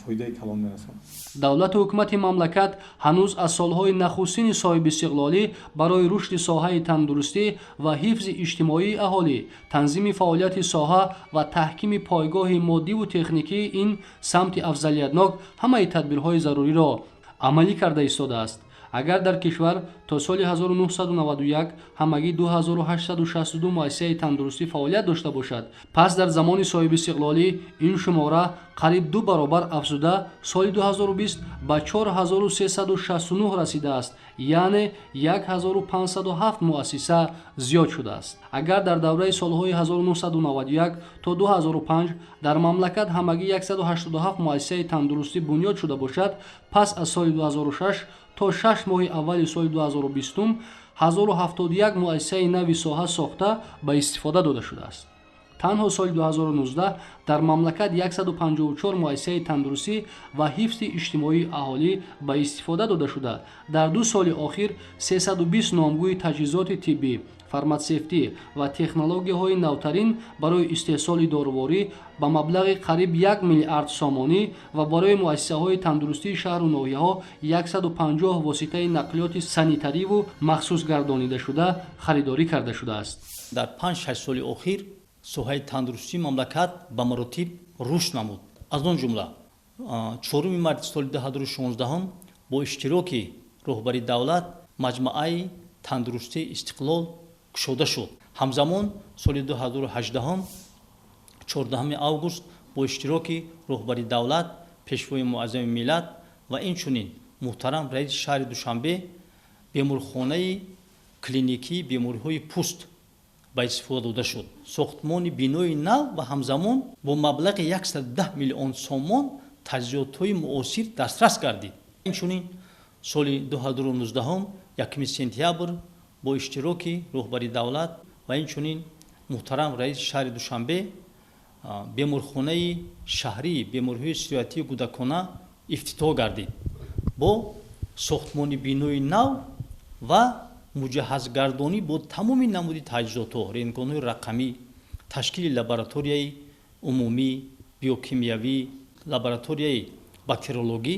фоидаи калон мерасонад. Давлату ҳукумати мамлакат ҳанӯз аз солҳои нахустини соҳибистиқлолӣ барои рушди соҳаи тандурустӣ ва ҳифзи иҷтимоии аҳолӣ, танзими фаъолияти соҳа ва таҳкими пойгоҳи моддиву техникии ин самти афзалиятнок ҳамаи тадбирҳои заруриро амалӣ карда истодааст. Агар дар кишвар то соли 1991 ҳамагӣ 2862 муассисаи тандурустӣ фаъолият дошта бошад, пас дар замони соҳибистиқлолӣ ин шумора қариб ду баробар афзуда, соли 2020 ба 4369 расидааст, яъне 1507 муассиса зиёд шудааст. Агар дар давраи солҳои 1991 то 2005 дар мамлакат ҳамагӣ 187 муассисаи тандурустӣ бунёд шуда бошад, пас аз соли 2006 то 6 моҳи аввали соли 2020 1071 муассисаи нави соҳа сохта ба истифода дода шудааст. Танҳо соли 2019 дар мамлакат 154 муассисаи тандурустӣ ва ҳифзи иҷтимоии аҳолӣ ба истифода дода шуда, дар ду соли охир 320 номгӯи таҷҳизоти тиббӣ, фарматсевтӣ ва технологияҳои навтарин барои истеҳсоли доруворӣ ба маблағи қариб 1 миллиард сомонӣ ва барои муассисаҳои тандурустии шаҳру ноҳияҳо 150 воситаи нақлиёти санитариву махсус гардонидашуда харидорӣ карда шудааст. Дар 5-6 соли охир соҳаи тандурустии мамлакат ба маротиб рушд намуд. Аз он ҷумла 4 марти соли 2016 бо иштироки роҳбари давлат маҷмӯаи тандурустии Истиқлол кушода шуд. Ҳамзамон соли 2018, 14 август, бо иштироки роҳбари давлат, Пешвои муаззами миллат ва инчунин муҳтарам раиси шаҳри Душанбе беморхонаи клиникии бемориҳои пӯст ба истифода дода шуд. Сохтмони бинои нав ва ҳамзамон бо маблағи 110 миллион сомон таҷҳизотҳои муосир дастрас гардид. Инчунин соли 2019, 1 сентябр, бо иштироки роҳбари давлат ва инчунин муҳтарам раиси шаҳри Душанбе беморхонаи шаҳрии бемориҳои сироятии кӯдакона ифтитоҳ гардид бо сохтмони бинои нав ва муҷаҳҳазгардонӣ бо тамоми намуди таҷҳизотҳо, рентгенҳои рақамӣ, ташкили лабораторияи умумӣ биокимиявӣ, лабораторияи бактериологӣ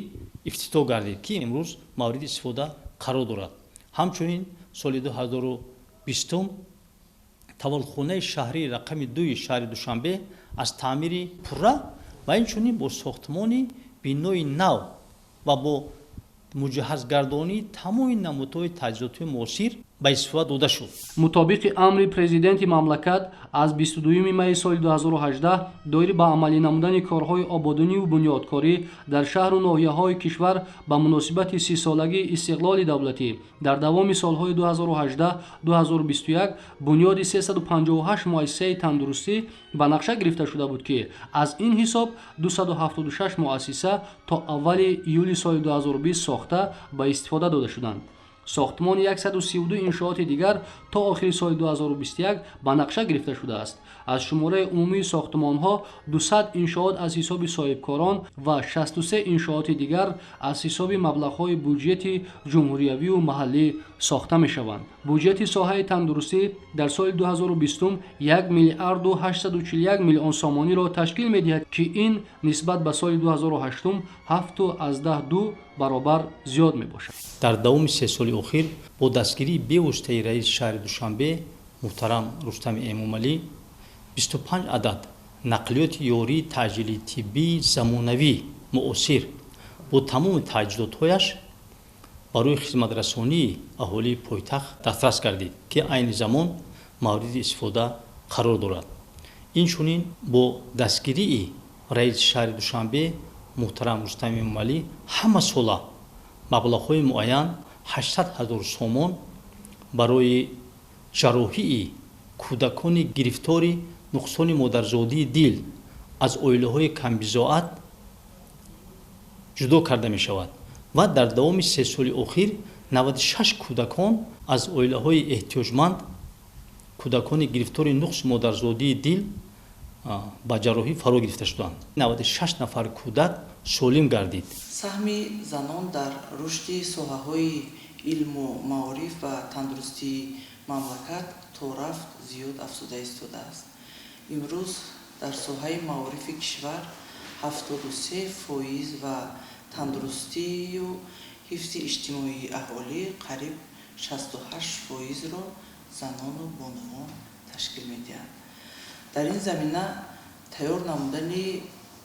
ифтитоҳ гардид, ки имрӯз мавриди истифода қарор дорад. Ҳамчунин соли 2020. Таваллудхонаи шаҳрии рақами 2-и шаҳри Душанбе аз таъмири пурра ва инчунин бо сохтмони бинои нав ва бо муҷаҳҳазгардонии тамоми намудҳои таҷҳизотҳои муосир ба истифода дода шуд. Мутобиқи амри президенти мамлакат аз 22 майи соли 2018 доир ба амалӣ намудани корҳои ободониву бунёдкорӣ дар шаҳру ноҳияҳои кишвар ба муносибати 30-солагии истиқлоли давлатӣ дар давоми солҳои 2018-2021 бунёди 358 муассисаи тандурустӣ ба нақша гирифта шуда буд, ки аз ин ҳисоб 276 муассиса то аввали июли соли 2020 сохта ба истифода дода шуданд. Сохтмони 132 иншооти дигар то охири соли 2021 ба нақша гирифта шудааст. Аз шумораи умумии сохтмонҳо 200 иншоот аз ҳисоби соҳибкорон ва 63 иншооти дигар аз ҳисоби маблағҳои буҷети ҷумҳуриявию маҳаллӣ сохта мешаванд. Буҷети соҳаи тандурустӣ дар соли 2020 1 миллиарду 841 миллион сомониро ташкил медиҳад, ки ин нисбат ба соли 2008 7,2 баробар зиёд мебошад. Дар давоми 3 соли охир бо дастгирии бевоситаи раиси шаҳри Душанбе муҳтарам Рустами Эмомалӣ 25 адад нақлиёти ёрии таъҷилии тиббии замонавӣ муосир бо тамоми таҷҳизотҳояш барои хизматрасонии аҳолии пойтахт дастрас гардид, ки айни замон мавриди истифода қарор дорад. Инчунин бо дастгирии раиси шаҳри Душанбе муҳтарам Рустами Эмомалӣ ҳама сола маблағҳои муайян 800 ҳазор сомон барои ҷарроҳии кӯдакони гирифтори нуқсони модарзодии дил аз оилаҳои камбизоат ҷудо карда мешавад ва дар давоми 3 соли охир 96 кӯдакон аз оилаҳои эҳтиёҷманд, кӯдакони гирифтори нуқси модарзодии дил ба ҷарроҳӣ фаро гирифта шуданд. 96 нафар кӯдак солим гардид. Саҳми занон дар рушди соҳаҳои илму маориф ва тандурустии мамлакат то рафт зиёд афзуда истодааст. Имрӯз дар соҳаи маорифи кишвар 73% ва тандурустию ҳифзи иҷтимоии аҳолӣ қариб 68%-ро занону бонувон ташкил медиҳанд. Дар ин замина тайёр намудани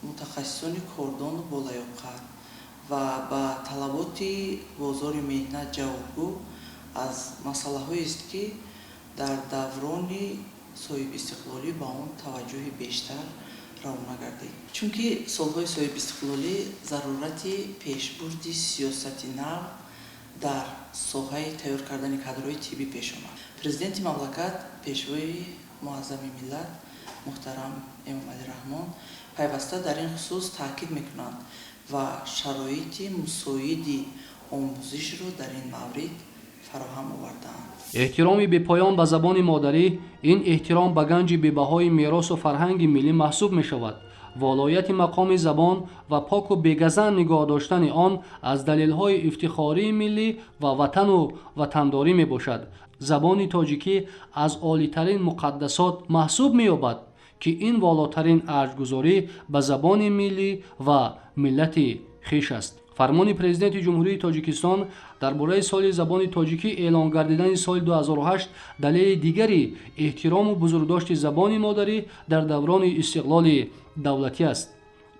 мутахассисони кордону болаёқат ва ба талаботи бозори меҳнат ҷавобгӯ аз масъалаҳоест, ки дар даврони соҳибистиқлолӣ ба он таваҷҷӯҳи бештар равона гардид. Чунки солҳои соҳибистиқлолӣ зарурати пешбурди сиёсати нав дар соҳаи тайёр кардани кадрҳои тиббӣ пеш омад. Президенти мамлакат, пешвои муаззами миллат муҳтарам Эмомалӣ Раҳмон пайваста дар ин хусус таъкид мекунанд ва шароити мусоиди омӯзишро дар ин маврид фароҳам овардаанд. Эҳтироми бепоён ба забони модарӣ ин эҳтиром ба ганҷи бебаҳои меросу фарҳанги миллӣ маҳсуб мешавад. Волояти мақоми забон ва поку бегазанд нигоҳ доштани он аз далелҳои ифтихории миллӣ ва ватану ватандорӣ мебошад. Забони тоҷикӣ аз олитарин муқаддасот маҳсуб меёбад, ки ин волотарин арҷгузорӣ ба забони миллӣ ва миллати хиш аст. Фармони президенти Ҷумҳурии Тоҷикистон дар бораи соли забони тоҷикӣ эълон гардидани соли 2008 далели дигари эҳтирому бузургдошти забони модарӣ дар даврони истиқлоли давлатӣ аст.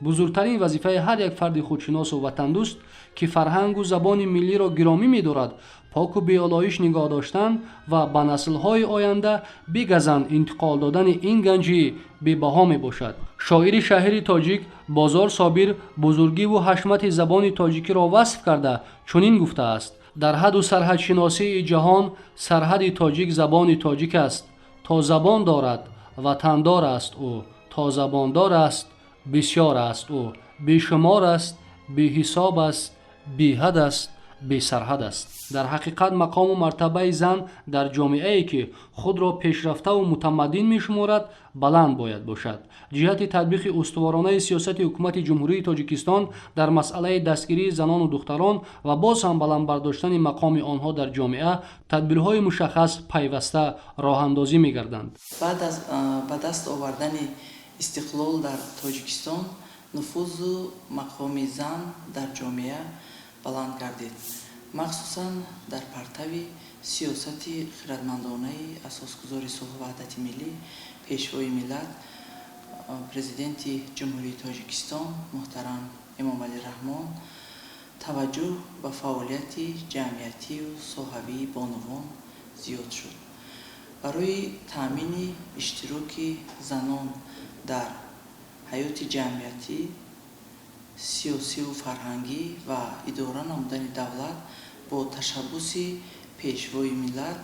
Бузургтарин вазифаи ҳар як фарди худшиносу ватандӯст, ки фарҳангу забони миллиро гиромӣ медорад, поку беолоиш нигоҳ доштан ва ба наслҳои оянда бигазанд интиқол додани ин ганҷи бебаҳо мебошад. Шоири шаҳири тоҷик Бозор Собир бузургиву ҳашмати забони тоҷикиро васф карда чунин гуфтааст: дар ҳаду сарҳадшиносии ҷаҳон сарҳади тоҷик забони тоҷик аст. То забон дорад, ватандор аст ӯ, то забондор аст, бисёр аст ӯ, бешумор аст, беҳисоб аст, беҳад аст, бесарҳад аст. Дар ҳақиқат мақому мартабаи зан дар ҷомеае, ки худро пешрафтаву мутамаддин мешуморад, баланд бояд бошад. Ҷиҳати татбиқи устуворонаи сиёсати ҳукумати Ҷумҳурии Тоҷикистон дар масъалаи дастгирии занону духтарон ва боз ҳам баланд бардоштани мақоми онҳо дар ҷомеа тадбирҳои мушаххас пайваста роҳандозӣ мегарданд. Баъд аз ба даст овардани истиқлол дар Тоҷикистон нуфузу мақоми зан дар ҷомеа баланд гардид, махсусан дар партави Сиёсати хирадмандонаи асосгузори сулҳу ваҳдати миллӣ, Пешвои миллат, Президенти Ҷумҳурии Тоҷикистон муҳтарам Эмомалӣ Раҳмон таваҷҷӯҳ ба фаъолияти ҷамъиятию соҳавии бонувон зиёд шуд. Барои таъмини иштироки занон дар ҳаёти ҷамъиятӣ, сиёсиву фарҳангӣ ва идора намудани давлат бо ташаббуси Пешвои миллат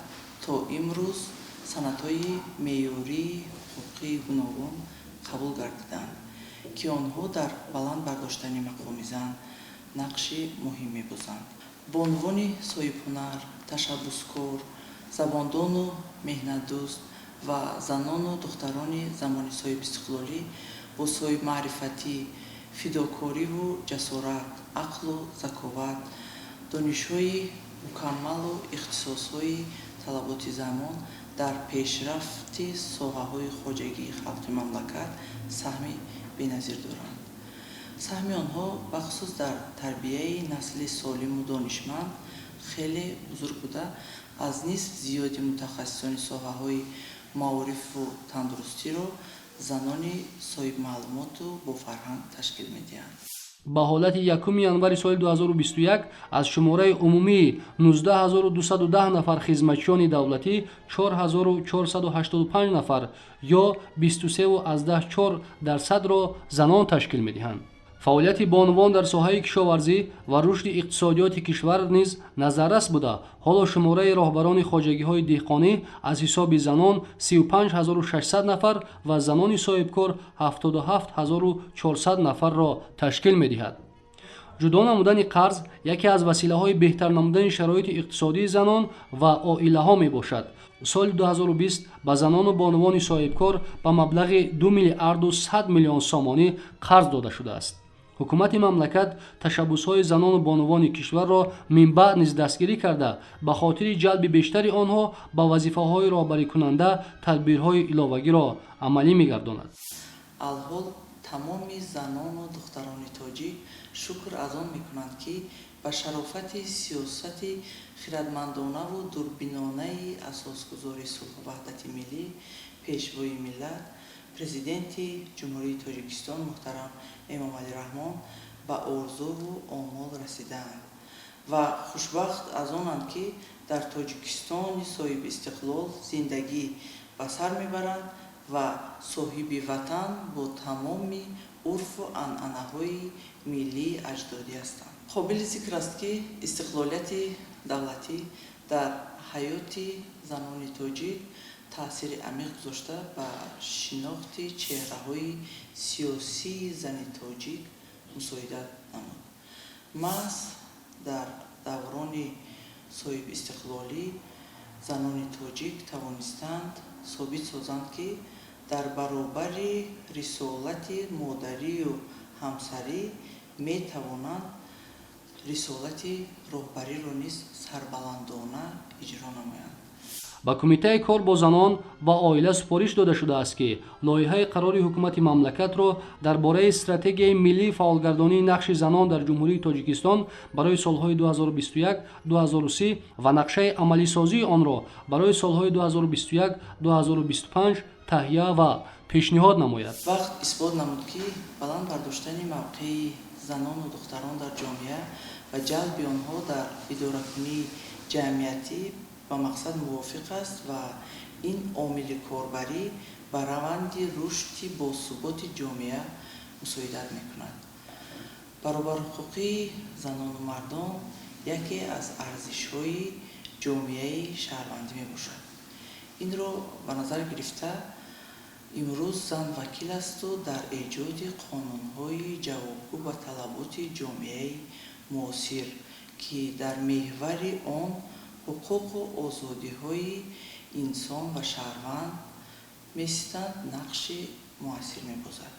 то имрӯз санадҳои меъёрии ҳуқуқии гуногун қабул гардиданд, ки онҳо дар баланд бардоштани мақоми зан нақши муҳим мебозанд. Бонувони соҳибҳунар, ташаббускор, забондону меҳнатдӯст ва занону духтарони замони соҳибистиқлолӣ бо соҳибмаърифатӣ, фидокориву ҷасорат, ақлу заковат, донишҳои мукаммалу ихтисосҳои талаботи замон дар пешрафти соҳаҳои хоҷагии халқи мамлакат саҳми беназир доранд. Саҳми онҳо бахусус дар тарбияи насли солиму донишманд хеле бузург буда, аз нисф зиёди мутахассисони соҳаҳои маорифу тандурустиро занони соҳибмаълумоту бофарҳанг ташкил медиҳанд. Ба ҳолати 1 январи соли 2021 аз шумораи умумии 19210 нафар хизматчиёни давлатӣ 4485 нафар ё 23,4%-ро занон ташкил медиҳанд. Фаъолияти бонувон дар соҳаи кишоварзӣ ва рушди иқтисодиёти кишвар низ назаррас буда, ҳоло шумораи роҳбарони хоҷагиҳои деҳқонӣ аз ҳисоби занон 35600 нафар ва занони соҳибкор 77400 нафарро ташкил медиҳад. Ҷудо намудани қарз яке аз василаҳои беҳтар намудани шароити иқтисодии занон ва оилаҳо мебошад. Соли 2020 ба занону бонувони соҳибкор ба маблағи 2 миллиарду 100 миллион сомонӣ қарз дода шудааст. Ҳукумати мамлакат ташаббусҳои занону бонувони кишварро минбаъд низ дастгирӣ карда, ба хотири ҷалби бештари онҳо ба вазифаҳои роҳбарикунанда тадбирҳои иловагиро амалӣ мегардонад. Алҳол тамоми занону духтарони тоҷик шукр аз он мекунанд, ки ба шарофати сиёсати хирадмандонаву дурбинонаи асосгузори сулҳу ваҳдати миллӣ, Пешвои миллат, Президенти Ҷумҳурии Тоҷикистон муҳтарам Эмомалӣ Раҳмон ба орзуву омол расидаанд ва хушбахт аз онанд, ки дар Тоҷикистони соҳибистиқлол зиндагӣ ба сар мебаранд ва соҳиби ватан бо тамоми урфу анъанаҳои миллии аҷдодӣ ҳастанд. Қобили зикр аст, ки истиқлолияти давлатӣ дар ҳаёти занони тоҷик таъсири амиқ гузошта, ба шинохти чеҳраҳои сиёсии зани тоҷик мусоидат намуд. Маҳз дар даврони соҳибистиқлолӣ занони тоҷик тавонистанд собит созанд, ки дар баробари рисолати модарию ҳамсарӣ метавонанд рисолати роҳбариро низ сарбаландона иҷро намоянд. Ба Кумитаи кор бо занон ва оила супориш дода шудааст, ки лоиҳаи қарори ҳукумати мамлакатро дар бораи стратегияи миллии фаъолгардонии нақши занон дар Ҷумҳурии Тоҷикистон барои солҳои 2021-2030 ва нақшаи амалисозии онро барои солҳои 2021-2025 таҳия ва пешниҳод намояд. Вақт исбот намуд, ки баланд бардоштани мавқеи занону духтарон дар ҷомеа ва ҷалби онҳо дар идоракунии ҷамъиятӣ ба мақсад мувофиқ аст ва ин омили корбарӣ ба раванди рушди босуботи ҷомеа мусоидат мекунад. Баробарҳуқуқии занону мардон яке аз арзишҳои ҷомеаи шаҳрвандӣ мебошад. Инро ба назар гирифта, имрӯз зан вакил асту дар эҷоди қонунҳои ҷавобгӯ ба талаботи ҷомеаи муосир, ки дар меҳвари он ҳуқуқу озодиҳои инсон ва шаҳрванд меситанд, нақши муассир мебозад.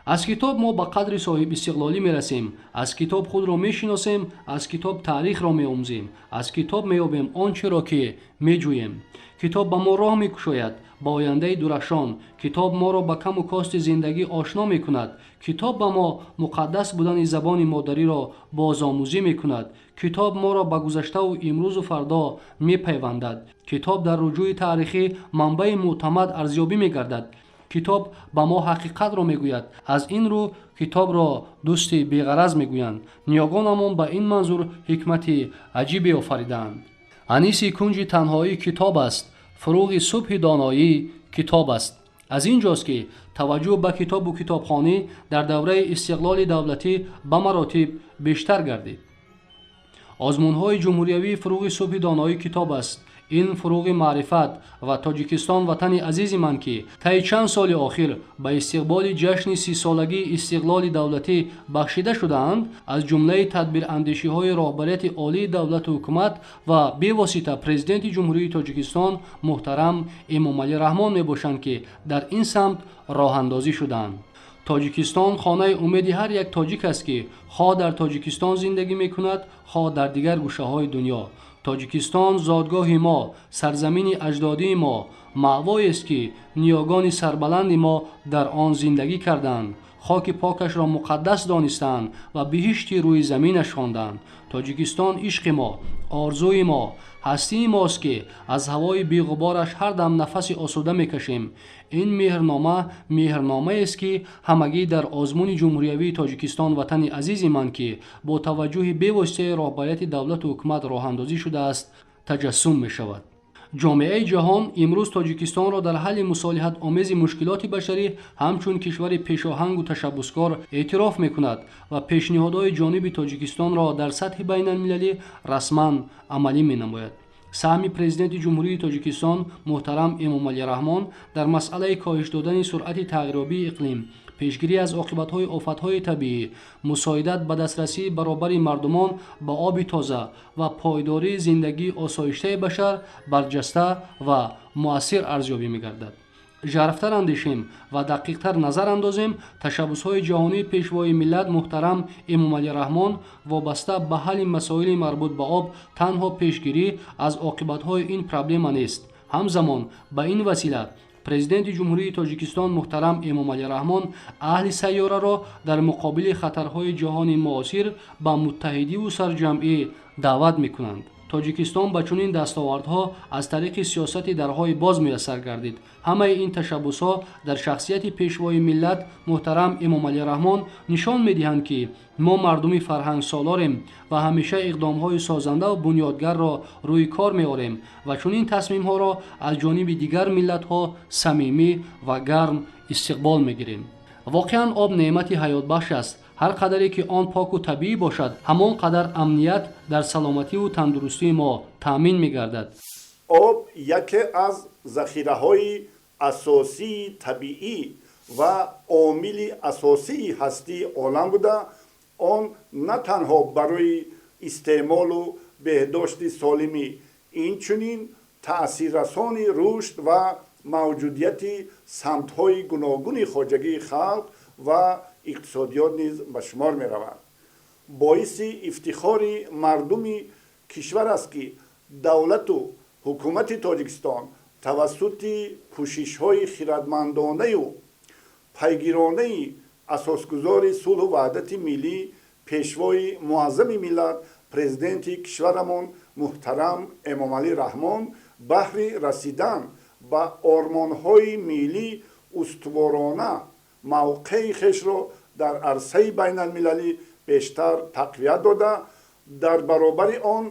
Аз китоб мо ба қадри соҳибистиқлолӣ мерасем, аз китоб худро мешиносем, аз китоб таърихро меомӯзем, аз китоб меёбем он чиро ки меҷӯем. Китоб ба мо роҳ мекушояд ба ояндаи дурахшон. Китоб моро ба каму кости зиндагӣ ошно мекунад. Китоб ба мо муқаддас будани забони модариро бозомӯзӣ мекунад. Китоб моро ба гузаштаву имрӯзу фардо мепайвандад. Китоб дар руҷӯи таърихӣ манбаи мӯътамад арзёбӣ мегардад. Китоб ба мо ҳақиқатро мегӯяд. Аз ин рӯ китобро дӯсти беғараз мегӯянд. Ниёгонамон ба ин манзур ҳикмати аҷибе офаридаанд. Аниси кунҷи танҳоӣ китоб аст, фуруғи субҳи доноӣ китоб аст. Аз ин ҷост, ки таваҷҷӯҳ ба китобу китобхонӣ дар давраи истиқлоли давлатӣ ба маротиб бештар гардид. Озмунҳои ҷумҳуриявии фуруғи субҳи доноӣ китоб аст, ин фуруғи маърифат ва Тоҷикистон ватани азизи ман, ки таи чанд соли охир ба истиқболи ҷашни 30-солагии истиқлоли давлатӣ бахшида шудаанд, аз ҷумлаи тадбирандешиҳои роҳбарияти олии давлату ҳукумат ва бевосита Президенти Ҷумҳурии Тоҷикистон муҳтарам Эмомалӣ Раҳмон мебошанд, ки дар ин самт роҳандозӣ шудаанд. Тоҷикистон хонаи умеди ҳар як тоҷик аст, ки хоҳ дар Тоҷикистон зиндагӣ мекунад, хоҳ дар дигар гӯшаҳои дунё. Тоҷикистон зодгоҳи мо, сарзамини аҷдодии мо, маъвоест, ки ниёгони сарбаланди мо дар он зиндагӣ карданд, хоки покашро муқаддас донистанд ва биҳишти рӯи заминаш хонданд. Тоҷикистон ишқи мо, орзуи мо, ҳастии мост, ки аз ҳавои беғубораш ҳар дам нафаси осуда мекашем. Ин меҳрнома меҳрномаест, ки ҳамагӣ дар озмуни ҷумҳуриявии Тоҷикистон ватани азизи ман, ки бо таваҷҷӯҳи бевоситаи роҳбарияти давлату ҳукумат роҳандозӣ шудааст, таҷассум мешавад. Ҷомеаи ҷаҳон имрӯз Тоҷикистонро дар ҳалли мусолиҳатомези мушкилоти башарӣ ҳамчун кишвари пешоҳангу ташаббускор эътироф мекунад ва пешниҳодҳои ҷониби Тоҷикистонро дар сатҳи байналмилалӣ расман амалӣ менамояд. Саҳми Президенти Ҷумҳурии Тоҷикистон муҳтарам Эмомалӣ Раҳмон дар масъалаи коҳиш додани суръати тағйирёбии иқлим, пешгирӣ аз оқибатҳои офатҳои табиӣ, мусоидат ба дастрасии баробари мардумон ба оби тоза ва пойдории зиндагии осоиштаи башар барҷаста ва муассир арзёбӣ мегардад. Жарфтар андешем ва дақиқтар назар андозем, ташаббусҳои ҷаҳонии Пешвои миллат муҳтарам Эмомалӣ Раҳмон вобаста ба ҳалли масоили марбут ба об танҳо пешгирӣ аз оқибатҳои ин проблема нест. Ҳамзамон ба ин васила Президенти Ҷумҳурии Тоҷикистон муҳтарам Эмомалӣ Раҳмон аҳли сайёраро дар муқобили хатарҳои ҷаҳони муосир ба муттаҳидиву сарҷамъӣ даъват мекунанд. Тоҷикистон ба чунин дастовардҳо аз тариқи сиёсати дарҳои боз муяссар гардид. Ҳамаи ин ташаббусҳо дар шахсияти Пешвои миллат муҳтарам Эмомалӣ Раҳмон нишон медиҳанд, ки мо мардуми фарҳангсолорем ва ҳамеша иқдомҳои созанда ва бунёдгарро рӯи кор меорем ва чунин тасмимҳоро аз ҷониби дигар миллатҳо самимӣ ва гарм истиқбол мегирем. Воқеан, об неъмати ҳаётбахш аст. Ҳар қадаре ки он поку табиӣ бошад, ҳамон қадар амният дар саломативу тандурустии мо таъмин мегардад. Об яке аз захираҳои асосии табиӣ ва омили асосии ҳастии олам буда, он на танҳо барои истеъмолу беҳдошти солимӣ, инчунин таъсиррасони рушд ва мавҷудияти самтҳои гуногуни хоҷагии халқ ва иқтисодиёт низ ба шумор меравад. Боиси ифтихори мардуми кишвар аст, ки давлату ҳукумати Тоҷикистон тавассути кӯшишҳои хирадмандонаю пайгиронаи асосгузори сулҳу ваҳдати миллӣ, Пешвои муаззами миллат, Президенти кишварамон муҳтарам Эмомалӣ Раҳмон баҳри расидан ба ормонҳои миллӣ устуворона мавқеи хешро дар арсаи байналмилалӣ бештар тақвият дода, дар баробари он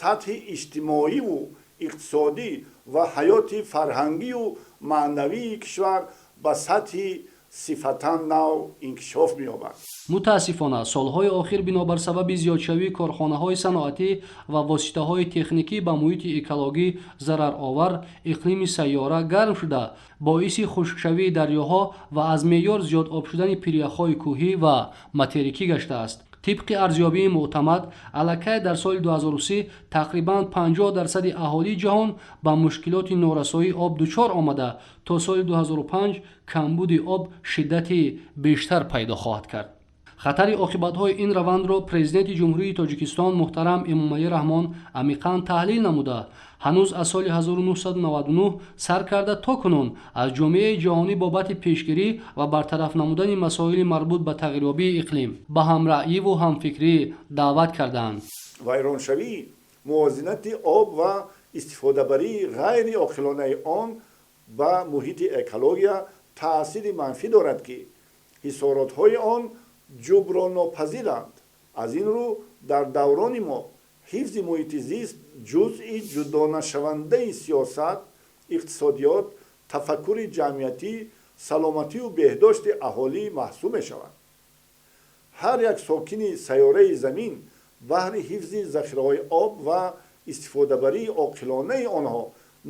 сатҳи иҷтимоиву иқтисодӣ ва ҳаёти фарҳангию маънавии кишвар ба сатҳи сифатан нав инкишоф меёбад. Мутаассифона, солҳои охир бинобар сабаби зиёдшавии корхонаҳои саноатӣ ва воситаҳои техникӣ ба муҳити экологӣ зараровар, иқлими сайёра гарм шуда, боиси хушкшавии дарёҳо ва аз меъёр зиёд об шудани пиряхҳои кӯҳӣ ва материкӣ гаштааст. Тибқи арзёбии мӯътамад, аллакай дар соли 2030 тақрибан 50% аҳолии ҷаҳон ба мушкилоти норасоии об дучор омада, то соли 2005 камбуди об шиддати бештар пайдо хоҳад кард. Хатари оқибатҳои ин равандро Президенти Ҷумҳурии Тоҷикистон муҳтарам Эмомалӣ Раҳмон амиқан таҳлил намуда, ҳанӯз аз соли 1999 сар карда то кунун аз ҷомеаи ҷаҳонӣ бобати пешгирӣ ва бартараф намудани масоили марбут ба тағйирёбии иқлим ба ҳамраъиву ҳамфикрӣ даъват кардаанд. Вайроншавии мувозинати об ва истифодабарии ғайриоқилонаи он ба муҳити экология таъсири манфӣ дорад, ки ҳисоротҳои он ҷуброннопазиранд. Аз ин рӯ, дар даврони мо ҳифзи муҳити зист ҷузъи ҷудонашавандаи сиёсат, иқтисодиёт, тафаккури ҷамъиятӣ, саломатию беҳдошти аҳолӣ маҳсуб мешавад. Ҳар як сокини сайёраи Замин баҳри ҳифзи захираҳои об ва истифодабарии оқилонаи онҳо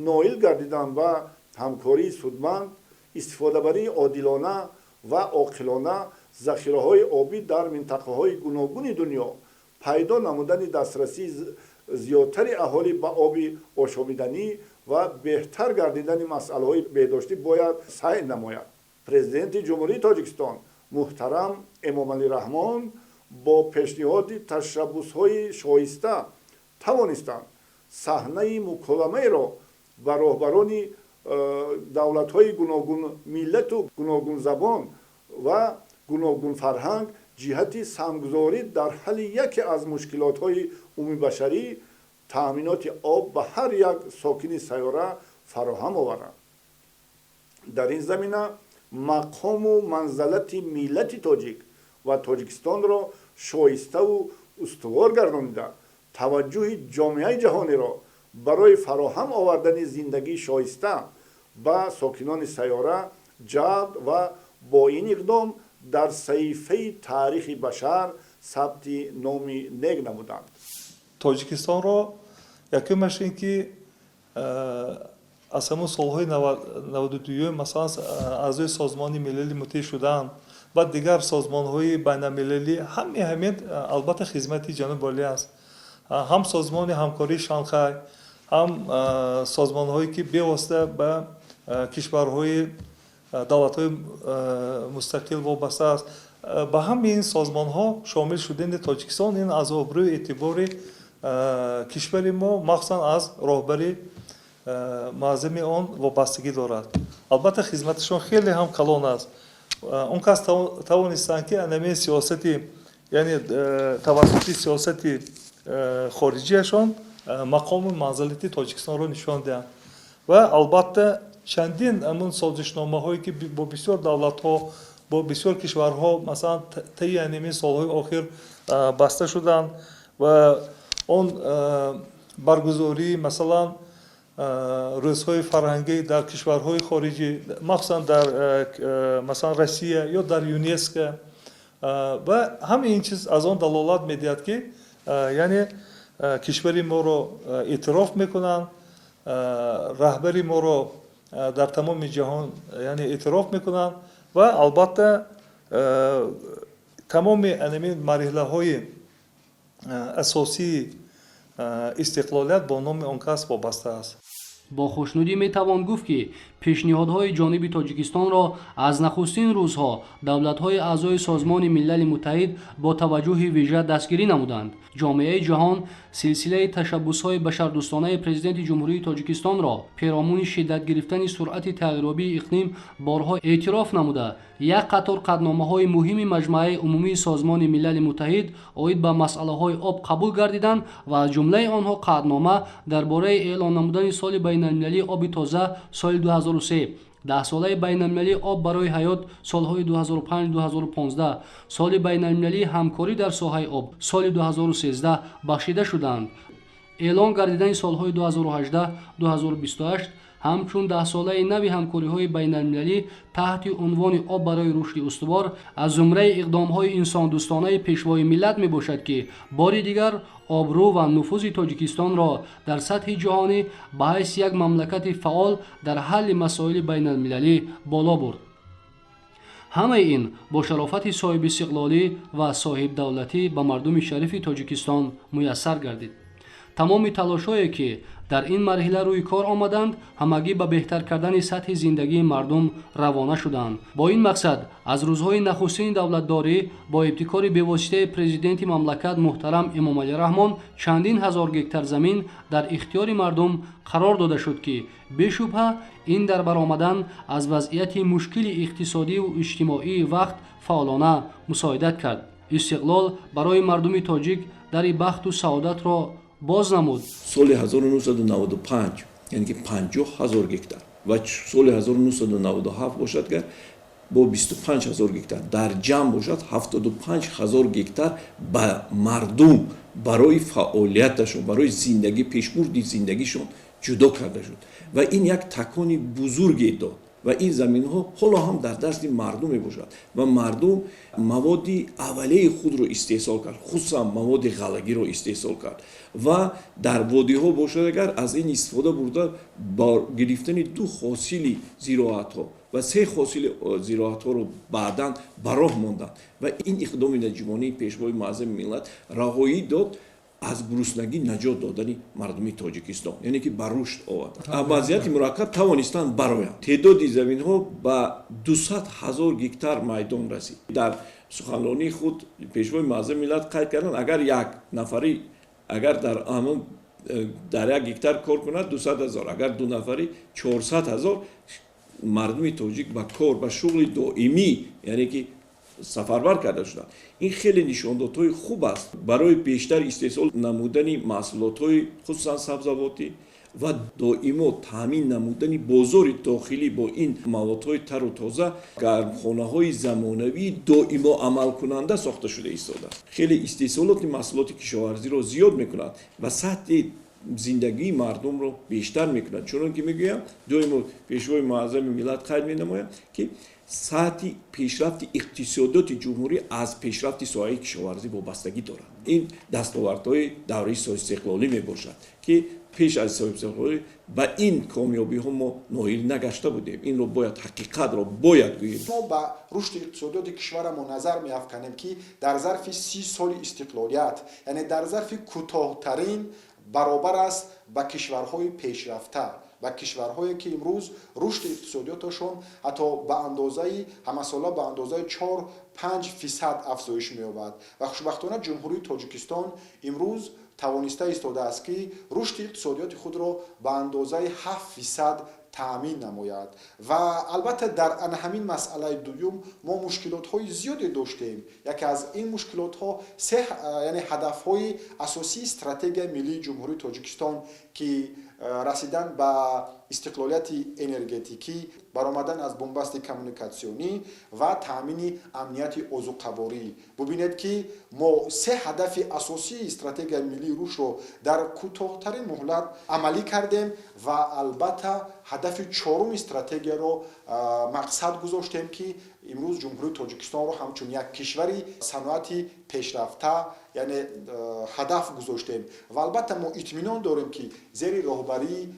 ноил гардидан ба ҳамкории судманд, истифодабарии одилона ва оқилона захираҳои обӣ дар минтақаҳои гуногуни дунё, пайдо намудани дастрасии зиёдтари аҳолӣ ба оби ошомиданӣ ва беҳтар гардидани масъалаҳои беҳдоштӣ бояд саъй намояд. Президенти Ҷумҳурии Тоҷикистон муҳтарам Эмомалӣ Раҳмон бо пешниҳоди ташаббусҳои шоиста тавонистанд саҳнаи муколамаеро ба роҳбарони давлатҳои гуногунмиллату гуногунзабон ва гуногунфарҳанг ҷиҳати самгузорӣ дар ҳалли яке аз мушкилотҳои умумибашарӣ, таъминоти об ба ҳар як сокини сайёра фароҳам оваранд. Дар ин замина мақому манзалати миллати тоҷик ва Тоҷикистонро шоиставу устувор гардонида, таваҷҷӯҳи ҷомеаи ҷаҳониро барои фароҳам овардани зиндагии шоиста ба сокинони сайёра ҷалб ва бо ин иқдом дар саҳифаи таърихи башар сабти номи нек намуданд. Тоҷикистонро якумаш ин ки аз ҳамон солҳои 92, масалан, аъзои Созмони Милали Муттаҳид шудан ва дигар созмонҳои байналмилалӣ, ҳамаи ҳамин албатта хизмати ҷаноби олӣ аст. Ҳам Созмони ҳамкории Шанхай, ҳам созмонҳое ки бевосита ба кишварҳои давлатҳои мустақил вобаста аст, ба ҳамаи ин созмонҳо шомил шудани Тоҷикистон ин аз обрӯи эътибори кишвари мо, махсусан аз роҳбари муаззами он вобастагӣ дорад. Албатта, хизматашон хеле ҳам калон аст. Он кас тавонистанд, ки анамин сиёсати, яъне тавассути сиёсати хориҷиашон мақому манзалати Тоҷикистонро нишон диҳанд. Ва албатта чандин ҳамун созишномаҳое ки бо бисёр давлатҳо, бо бисёр кишварҳо, масалан, таи анамин солҳои охир баста шуданд ва он баргузории, масалан, рӯзҳои фарҳангӣ дар кишварҳои хориҷӣ, махсусан дар, масалан, Россия ё дар ЮНЕСКО, ва ҳамаи ин чиз аз он далолат медиҳад, ки яъне кишвари моро эътироф мекунанд, раҳбари моро дар тамоми ҷаҳон, яъне, эътироф мекунанд. Ва албатта тамоми анамин марҳилаҳои асосии истиқлолият бо номи он кас вобаста аст. Бо хушнудӣ метавон гуфт, ки пешниҳодҳои ҷониби Тоҷикистонро аз нахустин рӯзҳо давлатҳои аъзои Созмони Милали Муттаҳид бо таваҷҷӯҳи вижа дастгирӣ намуданд. Ҷомеаи ҷаҳон силсилаи ташаббусҳои башардӯстонаи Президенти Ҷумҳурии Тоҷикистонро перомуни шиддат гирифтани суръати тағйирёбии иқлим борҳо эътироф намуда, як қатор қатъномаҳои муҳими Маҷмааи Умумии Созмони Милали Муттаҳид оид ба масъалаҳои об қабул гардиданд ва аз ҷумлаи онҳо қатънома дар бораи эълон намудани соли байналмилалии оби тоза соли 2003, Даҳсолаи байналмилалии об барои ҳаёт солҳои 2005-2015, соли байналмилалии ҳамкорӣ дар соҳаи об соли 2013 бахшида шуданд. Эълон гардидани солҳои 2018-2028 ҳамчун даҳсолаи нави ҳамкориҳои байналмилалӣ таҳти унвони «Об барои рушди устувор» аз зумраи иқдомҳои инсондӯстонаи Пешвои миллат мебошад, ки бори дигар обрӯ ва нуфузи Тоҷикистонро дар сатҳи ҷаҳонӣ ба ҳайси як мамлакати фаъол дар ҳалли масоили байналмилалӣ боло бурд. Ҳамаи ин бо шарофати соҳибистиқлолӣ ва соҳибдавлатӣ ба мардуми шарифи Тоҷикистон муяссар гардид. Тамоми талошҳое, ки дар ин марҳила рӯи кор омаданд, ҳамагӣ ба беҳтар кардани сатҳи зиндагии мардум равона шуданд. Бо ин мақсад аз рӯзҳои нахустини давлатдорӣ бо ибтикори бевоситаи Президенти мамлакат муҳтарам Эмомалӣ Раҳмон чандин ҳазор гектар замин дар ихтиёри мардум қарор дода шуд, ки бешубҳа ин дар баромадан аз вазъияти мушкили иқтисодиву иҷтимоии вақт фаъолона мусоидат кард. Истиқлол барои мардуми тоҷик дари бахту саодатро боз намуд. Соли 1995, яъне ки 50 ҳазор гектар, ва соли 1997 бошад гар бо 25 ҳазор гектар, дар ҷамъ бошад 75 ҳазор гектар ба мардум барои фаъолияташон, барои зиндагӣ, пешбурди зиндагишон ҷудо карда шуд ва ин як такони бузурге дод. Ва ин заминҳо ҳоло ҳам дар дасти мардум мебошад ва мардум маводи аввалияи худро истеҳсол кард, хусусан маводи ғаллагиро истеҳсол кард ва дар водиҳо бошад агар аз ин истифода бурда бо гирифтани ду ҳосили зироатҳо ва се ҳосили зироатҳоро баъдан ба роҳ монданд. Ва ин иқдоми наҷибонаи Пешвои муаззами миллат раҳоӣ дод аз гуруснагӣ наҷот додани мардуми Тоҷикистон, яъне ки ба рушд овард, вазъияти мураккаб тавонистанд бароянд. Теъдоди заминҳо ба 200 ҳазор гектар майдон расид. Дар суханронии худ Пешвои муаззами миллат қайд карданд, агар як нафарӣ агар дар ҳамон дар як гектар кор кунад, 200 ҳазор, агар ду нафарӣ, 400 ҳазор мардуми тоҷик ба кор, ба шуғли доимӣ, яъне ки сафарбар карда шуданд. Ин хеле нишондодҳои хуб аст барои бештар истеҳсол намудани маҳсулотҳои хусусан сабзавотӣ ва доимо таъмин намудани бозори дохилӣ бо ин маводҳои тару тоза. Гармхонаҳои замонавии доимо амалкунанда сохта шуда истодааст, хеле истеҳсолоти маҳсулоти кишоварзиро зиёд мекунад ва сатҳи зиндагии мардумро бештар мекунад. Чунон ки мегӯям, доимо Пешвои муаззами миллат қайд менамояд, ки сатҳи пешрафти иқтисодиёти ҷумҳурӣ аз пешрафти соҳаи кишоварзӣ вобастагӣ дорад. Ин дастовардҳои давраи соҳибистиқлолӣ мебошад, ки пеш аз соҳибистиқлолӣ ба ин комёбиҳо мо ноил нагашта будем. Инро бояд, ҳақиқатро бояд гӯем. Мо ба рушди иқтисодиёти кишварамон назар меафканем, ки дар зарфи 30 соли истиқлолият, яъне дар зарфи кӯтоҳтарин, баробар аст ба кишварҳои пешрафта, ба кишварҳое ки имрӯз рушди иқтисодиёташон ҳатто ба андозаи ҳамасола ба андозаи 4-5% афзоиш меёбад. Ва хушбахтона Ҷумҳурии Тоҷикистон имрӯз тавониста истодааст, ки рушди иқтисодиёти худро ба андозаи 7% таъмин намояд. Ва албатта дар ана ҳамин масъалаи дуюм мо мушкилотҳои зиёде доштем. Яке аз ин мушкилотҳо се, яъне ҳадафҳои асосии Стратегияи миллии Ҷумҳурии Тоҷикистон, ки расидан ба истиқлолияти энергетикӣ, баромадан аз бунбасти коммуникатсионӣ ва таъмини амнияти озуқаворӣ. Бубинед, ки мо се ҳадафи асосии Стратегияи миллии рушдро дар кӯтоҳтарин муҳлат амалӣ кардем ва албатта ҳадафи чоруми стратегияро мақсад гузоштем, ки имрӯз Ҷумҳурии Тоҷикистонро ҳамчун як кишвари саноати пешрафта, яъне ҳадаф гузоштем. Ва албатта мо итминон дорем, ки зери роҳбарии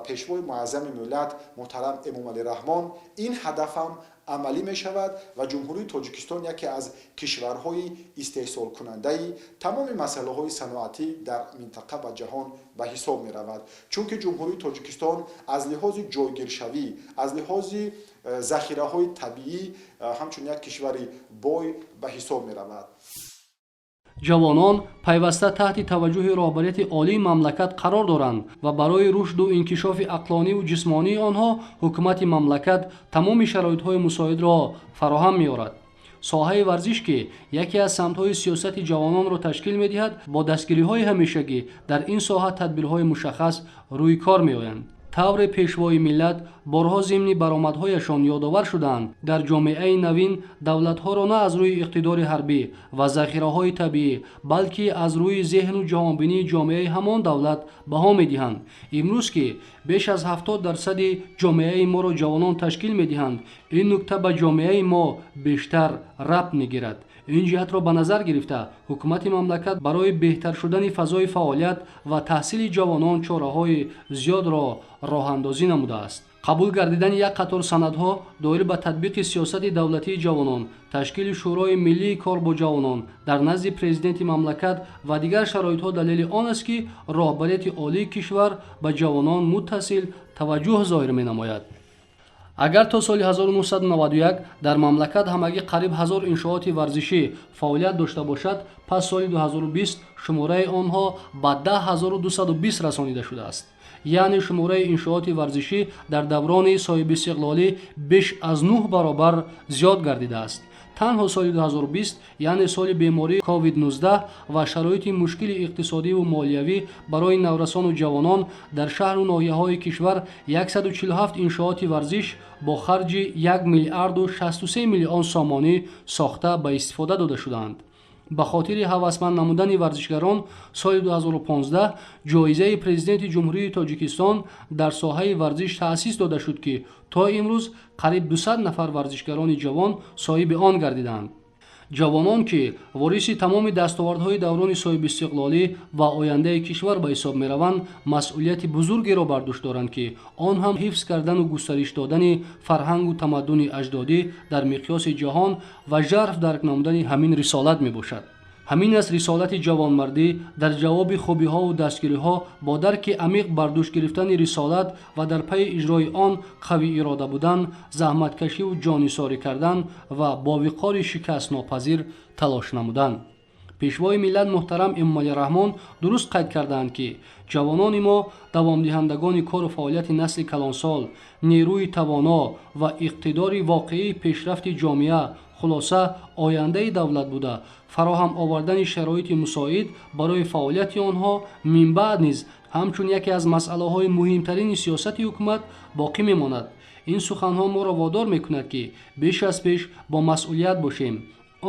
Пешвои муаззами миллат муҳтарам Эмомалӣ Раҳмон ин ҳадафам амалӣ мешавад ва Ҷумҳурии Тоҷикистон яке аз кишварҳои истеҳсолкунандаи тамоми масъалаҳои саноатӣ дар минтақа ва ҷаҳон ба ҳисоб меравад, чунки Ҷумҳурии Тоҷикистон аз лиҳози ҷойгиршавӣ, аз лиҳози захираҳои табиӣ ҳамчун як кишвари бой ба ҳисоб меравад. Ҷавонон пайваста таҳти таваҷҷӯҳи роҳбарияти олии мамлакат қарор доранд ва барои рушду инкишофи ақлониву ҷисмонии онҳо ҳукумати мамлакат тамоми шароитҳои мусоидро фароҳам меорад. Соҳаи варзиш, ки яке аз самтҳои сиёсати ҷавононро ташкил медиҳад, бо дастгириҳои ҳамешагӣ дар ин соҳа тадбирҳои мушаххас рӯи кор меоянд. Тавре Пешвои миллат борҳо зимни баромадҳояшон ёдовар шудаанд, дар ҷомеаи навин давлатҳоро на аз рӯи иқтидори ҳарбӣ ва захираҳои табиӣ, балки аз рӯи зеҳну ҷаҳонбинии ҷомеаи ҳамон давлат баҳо медиҳанд. Имрӯз, ки беш аз 70% ҷомеаи моро ҷавонон ташкил медиҳанд, ин нукта ба ҷомеаи мо бештар рабт мегирад. Ин ҷиҳатро ба назар гирифта, ҳукумати мамлакат барои беҳтар шудани фазои фаъолият ва таҳсили ҷавонон чораҳои зиёдро роҳандозӣ намудааст. Қабул гардидани як қатор санадҳо доир ба татбиқи сиёсати давлатии ҷавонон, ташкили Шӯрои миллии кор бо ҷавонон дар назди Президенти мамлакат ва дигар шароитҳо далели он аст, ки роҳбарияти олии кишвар ба ҷавонон муттасил таваҷҷӯҳ зоҳир менамояд. Агар то соли 1991 дар мамлакат ҳамагӣ қариб 1000 иншооти варзишӣ фаъолият дошта бошад, пас соли 2020 шумораи онҳо ба 10 220 расонида шудааст. Яъне шумораи иншооти варзишӣ дар даврони соҳибистиқлолӣ беш аз 9 баробар зиёд гардидааст. Танҳо соли 2020, яъне соли бемории COVID-19 ва шароити мушкили иқтисодиву молиявӣ, барои наврасону ҷавонон дар шаҳру ноҳияҳои кишвар 147 иншооти варзиш бо харҷи 1 миллиарду 63 миллион сомонӣ сохта ба истифода дода шудаанд. Ба хотири ҳавасманд намудани варзишгарон соли 2015 ҷоизаи Президенти Ҷумҳурии Тоҷикистон дар соҳаи варзиш таъсис дода шуд, ки то имрӯз қариб 200 нафар варзишгарони ҷавон соҳиби он гардиданд. Ҷавонон, ки вориси тамоми дастовардҳои даврони соҳибистиқлолӣ ва ояндаи кишвар ба ҳисоб мераванд, масъулияти бузургеро бар дӯш доранд, ки он ҳам ҳифз кардану густариш додани фарҳангу тамаддуни аҷдодӣ дар миқёси ҷаҳон ва жарф дарк намудани ҳамин рисолат мебошад. Ҳамин аст рисолати ҷавонмардӣ: дар ҷавоби хубиҳову дастгириҳо бо дарки амиқ бар дӯш гирифтани рисолат ва дар пайи иҷрои он қавӣ ирода будан, заҳматкашиву ҷоннисорӣ кардан ва бо виқори шикастнопазир талош намудан. Пешвои миллат муҳтарам Эмомалӣ Раҳмон дуруст қайд кардаанд, ки ҷавонони мо давомдиҳандагони кору фаъолияти насли калонсол, нерӯи тавоно ва иқтидори воқеии пешрафти ҷомеа, хулоса, ояндаи давлат буда, фароҳам овардани шароити мусоид барои фаъолияти онҳо минбаъд низ ҳамчун яке аз масъалаҳои муҳимтарини сиёсати ҳукумат боқӣ мемонад. Ин суханҳо моро водор мекунад, ки беш аз пеш бо масъулият бошем,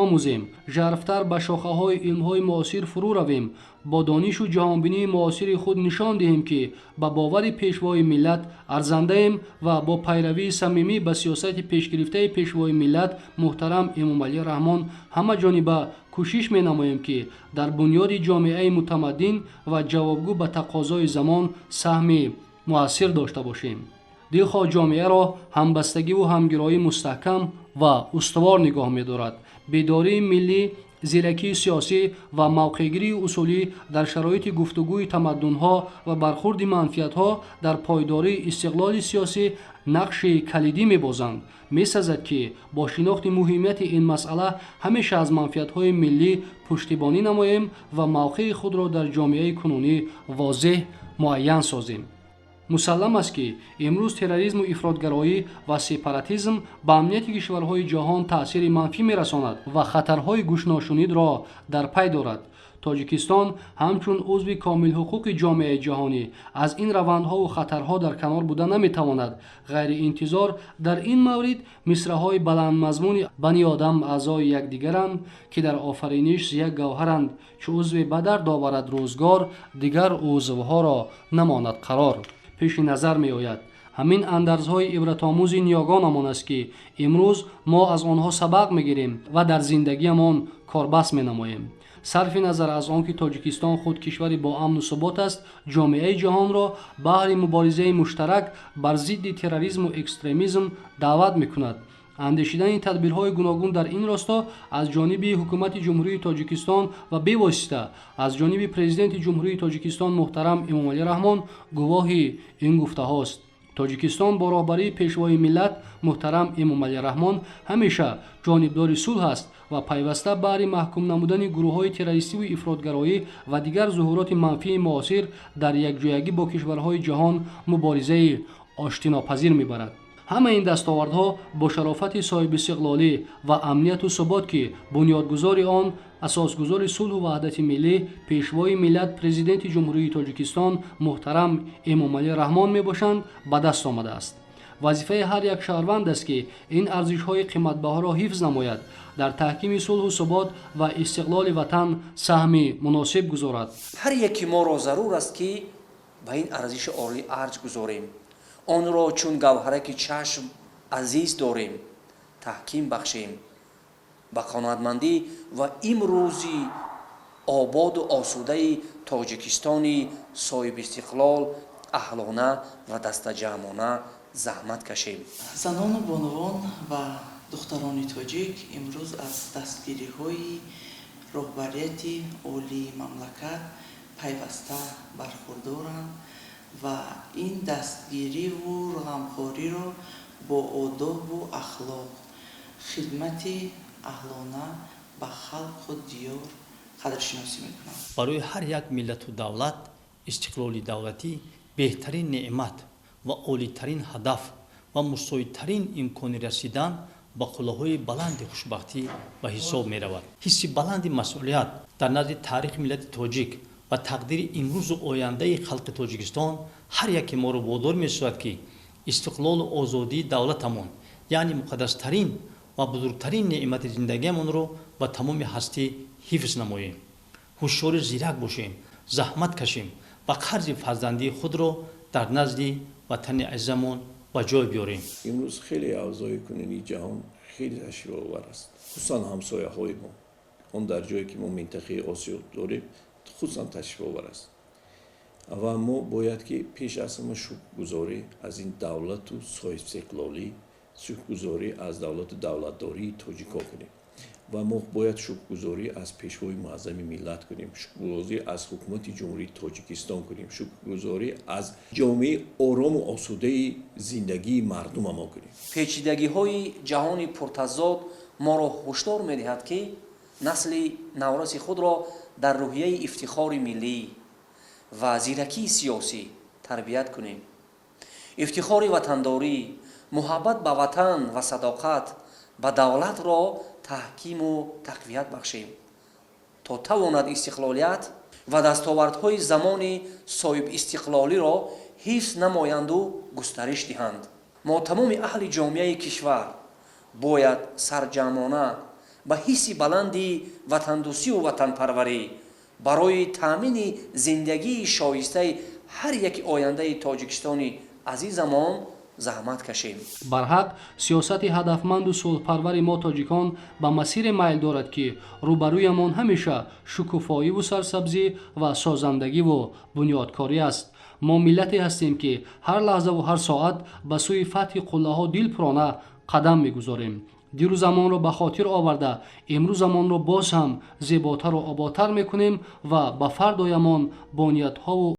омӯзем, жарфтар ба шохаҳои илмҳои муосир фурӯ равем, бо донишу ҷаҳонбинии муосири худ нишон диҳем, ки ба бовари Пешвои миллат арзандаем ва бо пайравии самимӣ ба сиёсати пешгирифтаи Пешвои миллат муҳтарам Эмомалӣ Раҳмон ҳамаҷониба кӯшиш менамоем, ки дар бунёди ҷомеаи мутамаддин ва ҷавобгӯ ба тақозои замон саҳми муассир дошта бошем. Дилхоҳ ҷомеаро ҳамбастагиву ҳамгироӣ мустаҳкам ва устувор нигоҳ медорад. Бедории миллӣ, зиракии сиёсӣ ва мавқеъгирии усулӣ дар шароити гуфтугӯи тамаддунҳо ва бархурди манфиатҳо дар пойдории истиқлоли сиёсӣ нақши калидӣ мебозанд. Месазад, ки бо шинохти муҳимияти ин масъала ҳамеша аз манфиатҳои миллӣ пуштибонӣ намоем ва мавқеи худро дар ҷомеаи кунунӣ возеҳ муайян созем. Мусаллам аст, ки имрӯз терроризму ифротгароӣ ва сепаратизм ба амнияти кишварҳои ҷаҳон таъсири манфӣ мерасонад ва хатарҳои гӯшношунидро дар пай дорад. Тоҷикистон ҳамчун узви комилҳуқуқи ҷомеаи ҷаҳонӣ аз ин равандҳову хатарҳо дар канор буда наметавонад. Ғайриинтизор дар ин маврид мисраҳои баландмазмуни «Бани одам аъзои якдигаранд, ки дар офариниш як гавҳаранд, чу узве ба дард оварад рӯзгор, дигар узвҳоро намонад қарор» пеши назар меояд. Ҳамин андарзҳои ибратомӯзи ниёгонамон аст, ки имрӯз мо аз онҳо сабақ мегирем ва дар зиндагиамон корбаст менамоем. Сарфи назар аз он ки Тоҷикистон худ кишвари бо амну субот аст, ҷомеаи ҷаҳонро баҳри муборизаи муштарак бар зидди терроризму экстремизм даъват мекунад. Андешидани тадбирҳои гуногун дар ин росто аз ҷониби Ҳукумати Ҷумҳурии Тоҷикистон ва бевосита аз ҷониби Президенти Ҷумҳурии Тоҷикистон муҳтарам Эмомалӣ Раҳмон гувоҳи ин гуфтаҳост. Тоҷикистон бо роҳбарии Пешвои миллат муҳтарам Эмомалӣ Раҳмон ҳамеша ҷонибдори сулҳ аст ва пайваста баҳри маҳкум намудани гурӯҳҳои террористиву ифротгароӣ ва дигар зуҳуроти манфии муосир дар якҷоягӣ бо кишварҳои ҷаҳон муборизаи оштинопазир мебарад. Ҳамаи ин дастовардҳо бо шарофати соҳибистиқлолӣ ва амнияту субот, ки бунёдгузори он, асосгузори сулҳу ваҳдати миллӣ, Пешвои миллат, Президенти Ҷумҳурии Тоҷикистон муҳтарам Эмомалӣ Раҳмон мебошанд, ба даст омадааст. Вазифаи ҳар як шаҳрванд аст, ки ин арзишҳои қиматбаҳоро ҳифз намояд, дар таҳкими сулҳу субот ва истиқлоли ватан саҳми муносиб гузорад. Ҳар яки моро зарур аст, ки ба ин арзиши олӣ арҷ гузорем, онро чун гавҳараки чашм азиз дорем, таҳким бахшем, ба қаноатмандӣ ва имрӯзи ободу осудаи Тоҷикистони соҳибистиқлол аҳлона ва дастаҷамъона Заҳмат кашем. Занону бонувон ва духтарони тоҷик имрӯз аз дастгириҳои роҳбарияти олии мамлакат пайваста бархурдоранд ва ин дастгириву ғамхориро бо одобу ахлоқ, хидмати аҳлона ба халқу диёр қадршиносӣ мекунанд. Барои ҳар як миллату давлат истиқлоли давлатӣ беҳтарин неъмат ва олитарин ҳадаф ва мусоидтарин имкони расидан ба қуллаҳои баланди хушбахтӣ ба ҳисоб меравад. Ҳисси баланди масъулият дар назди таърихи миллати тоҷик ва тақдири имрӯзу ояндаи халқи Тоҷикистон ҳар яке моро водор месозад, ки истиқлолу озодии давлатамон, яъне муқаддастарин ва бузургтарин неъмати зиндагиамонро ба тамоми ҳастӣ ҳифз намоем, ҳушёру зирак бошем, заҳмат кашем ва қарзи фарзандии худро дар назди ватани азизамон ба ҷой биёрем. Имрӯз хеле авзои кунунии ҷаҳон хеле ташвишовар аст, хусусан ҳамсояҳои мо, он дар ҷое ки мо минтақаи Осиё дорем, хусусан ташвишовар аст. Ва мо бояд ки пеш аз ҳама шукргузорӣ аз ин давлату соҳибистиқлолӣ, шукргузорӣ аз давлату давлатдории тоҷикҳо кунем ва мо бояд шукргузорӣ аз Пешвои муаззами миллат кунем, шукргузорӣ аз Ҳукумати Ҷумҳурии Тоҷикистон кунем, шукргузорӣ аз ҷомеаи орому осудаи зиндагии мардумамо кунем. Печидагиҳои ҷаҳони пуртазод моро ҳушдор медиҳад, ки насли навраси худро дар рӯҳияи ифтихори миллӣ ва зиракии сиёсӣ тарбият кунем. Ифтихори ватандорӣ, муҳаббат ба ватан ва садоқат ба давлатро таҳкиму тақвият бахшем, то тавонад истиқлолият ва дастовардҳои замони соҳибистиқлолиро ҳифз намоянду густариш диҳанд. Мо, тамоми аҳли ҷомеаи кишвар, бояд сарҷамъона ба ҳисси баланди ватандӯстию ватанпарварӣ барои таъмини зиндагии шоистаи ҳар яки ояндаи Тоҷикистони азизамон заҳмат кашем. Барҳақ, сиёсати ҳадафманду сулҳпарвари мо тоҷикон ба масире майл дорад, ки рӯбарӯямон ҳамеша шукуфоиву сарсабзӣ ва созандагиву бунёдкорӣ аст. Мо миллате ҳастем, ки ҳар лаҳзаву ҳар соат ба сӯи фатҳи қуллаҳо дилпурона қадам мегузорем. Дирӯзамонро ба хотир оварда, имрӯзамонро боз ҳам зеботару оботар мекунем ва ба фардоямон бо ниятҳову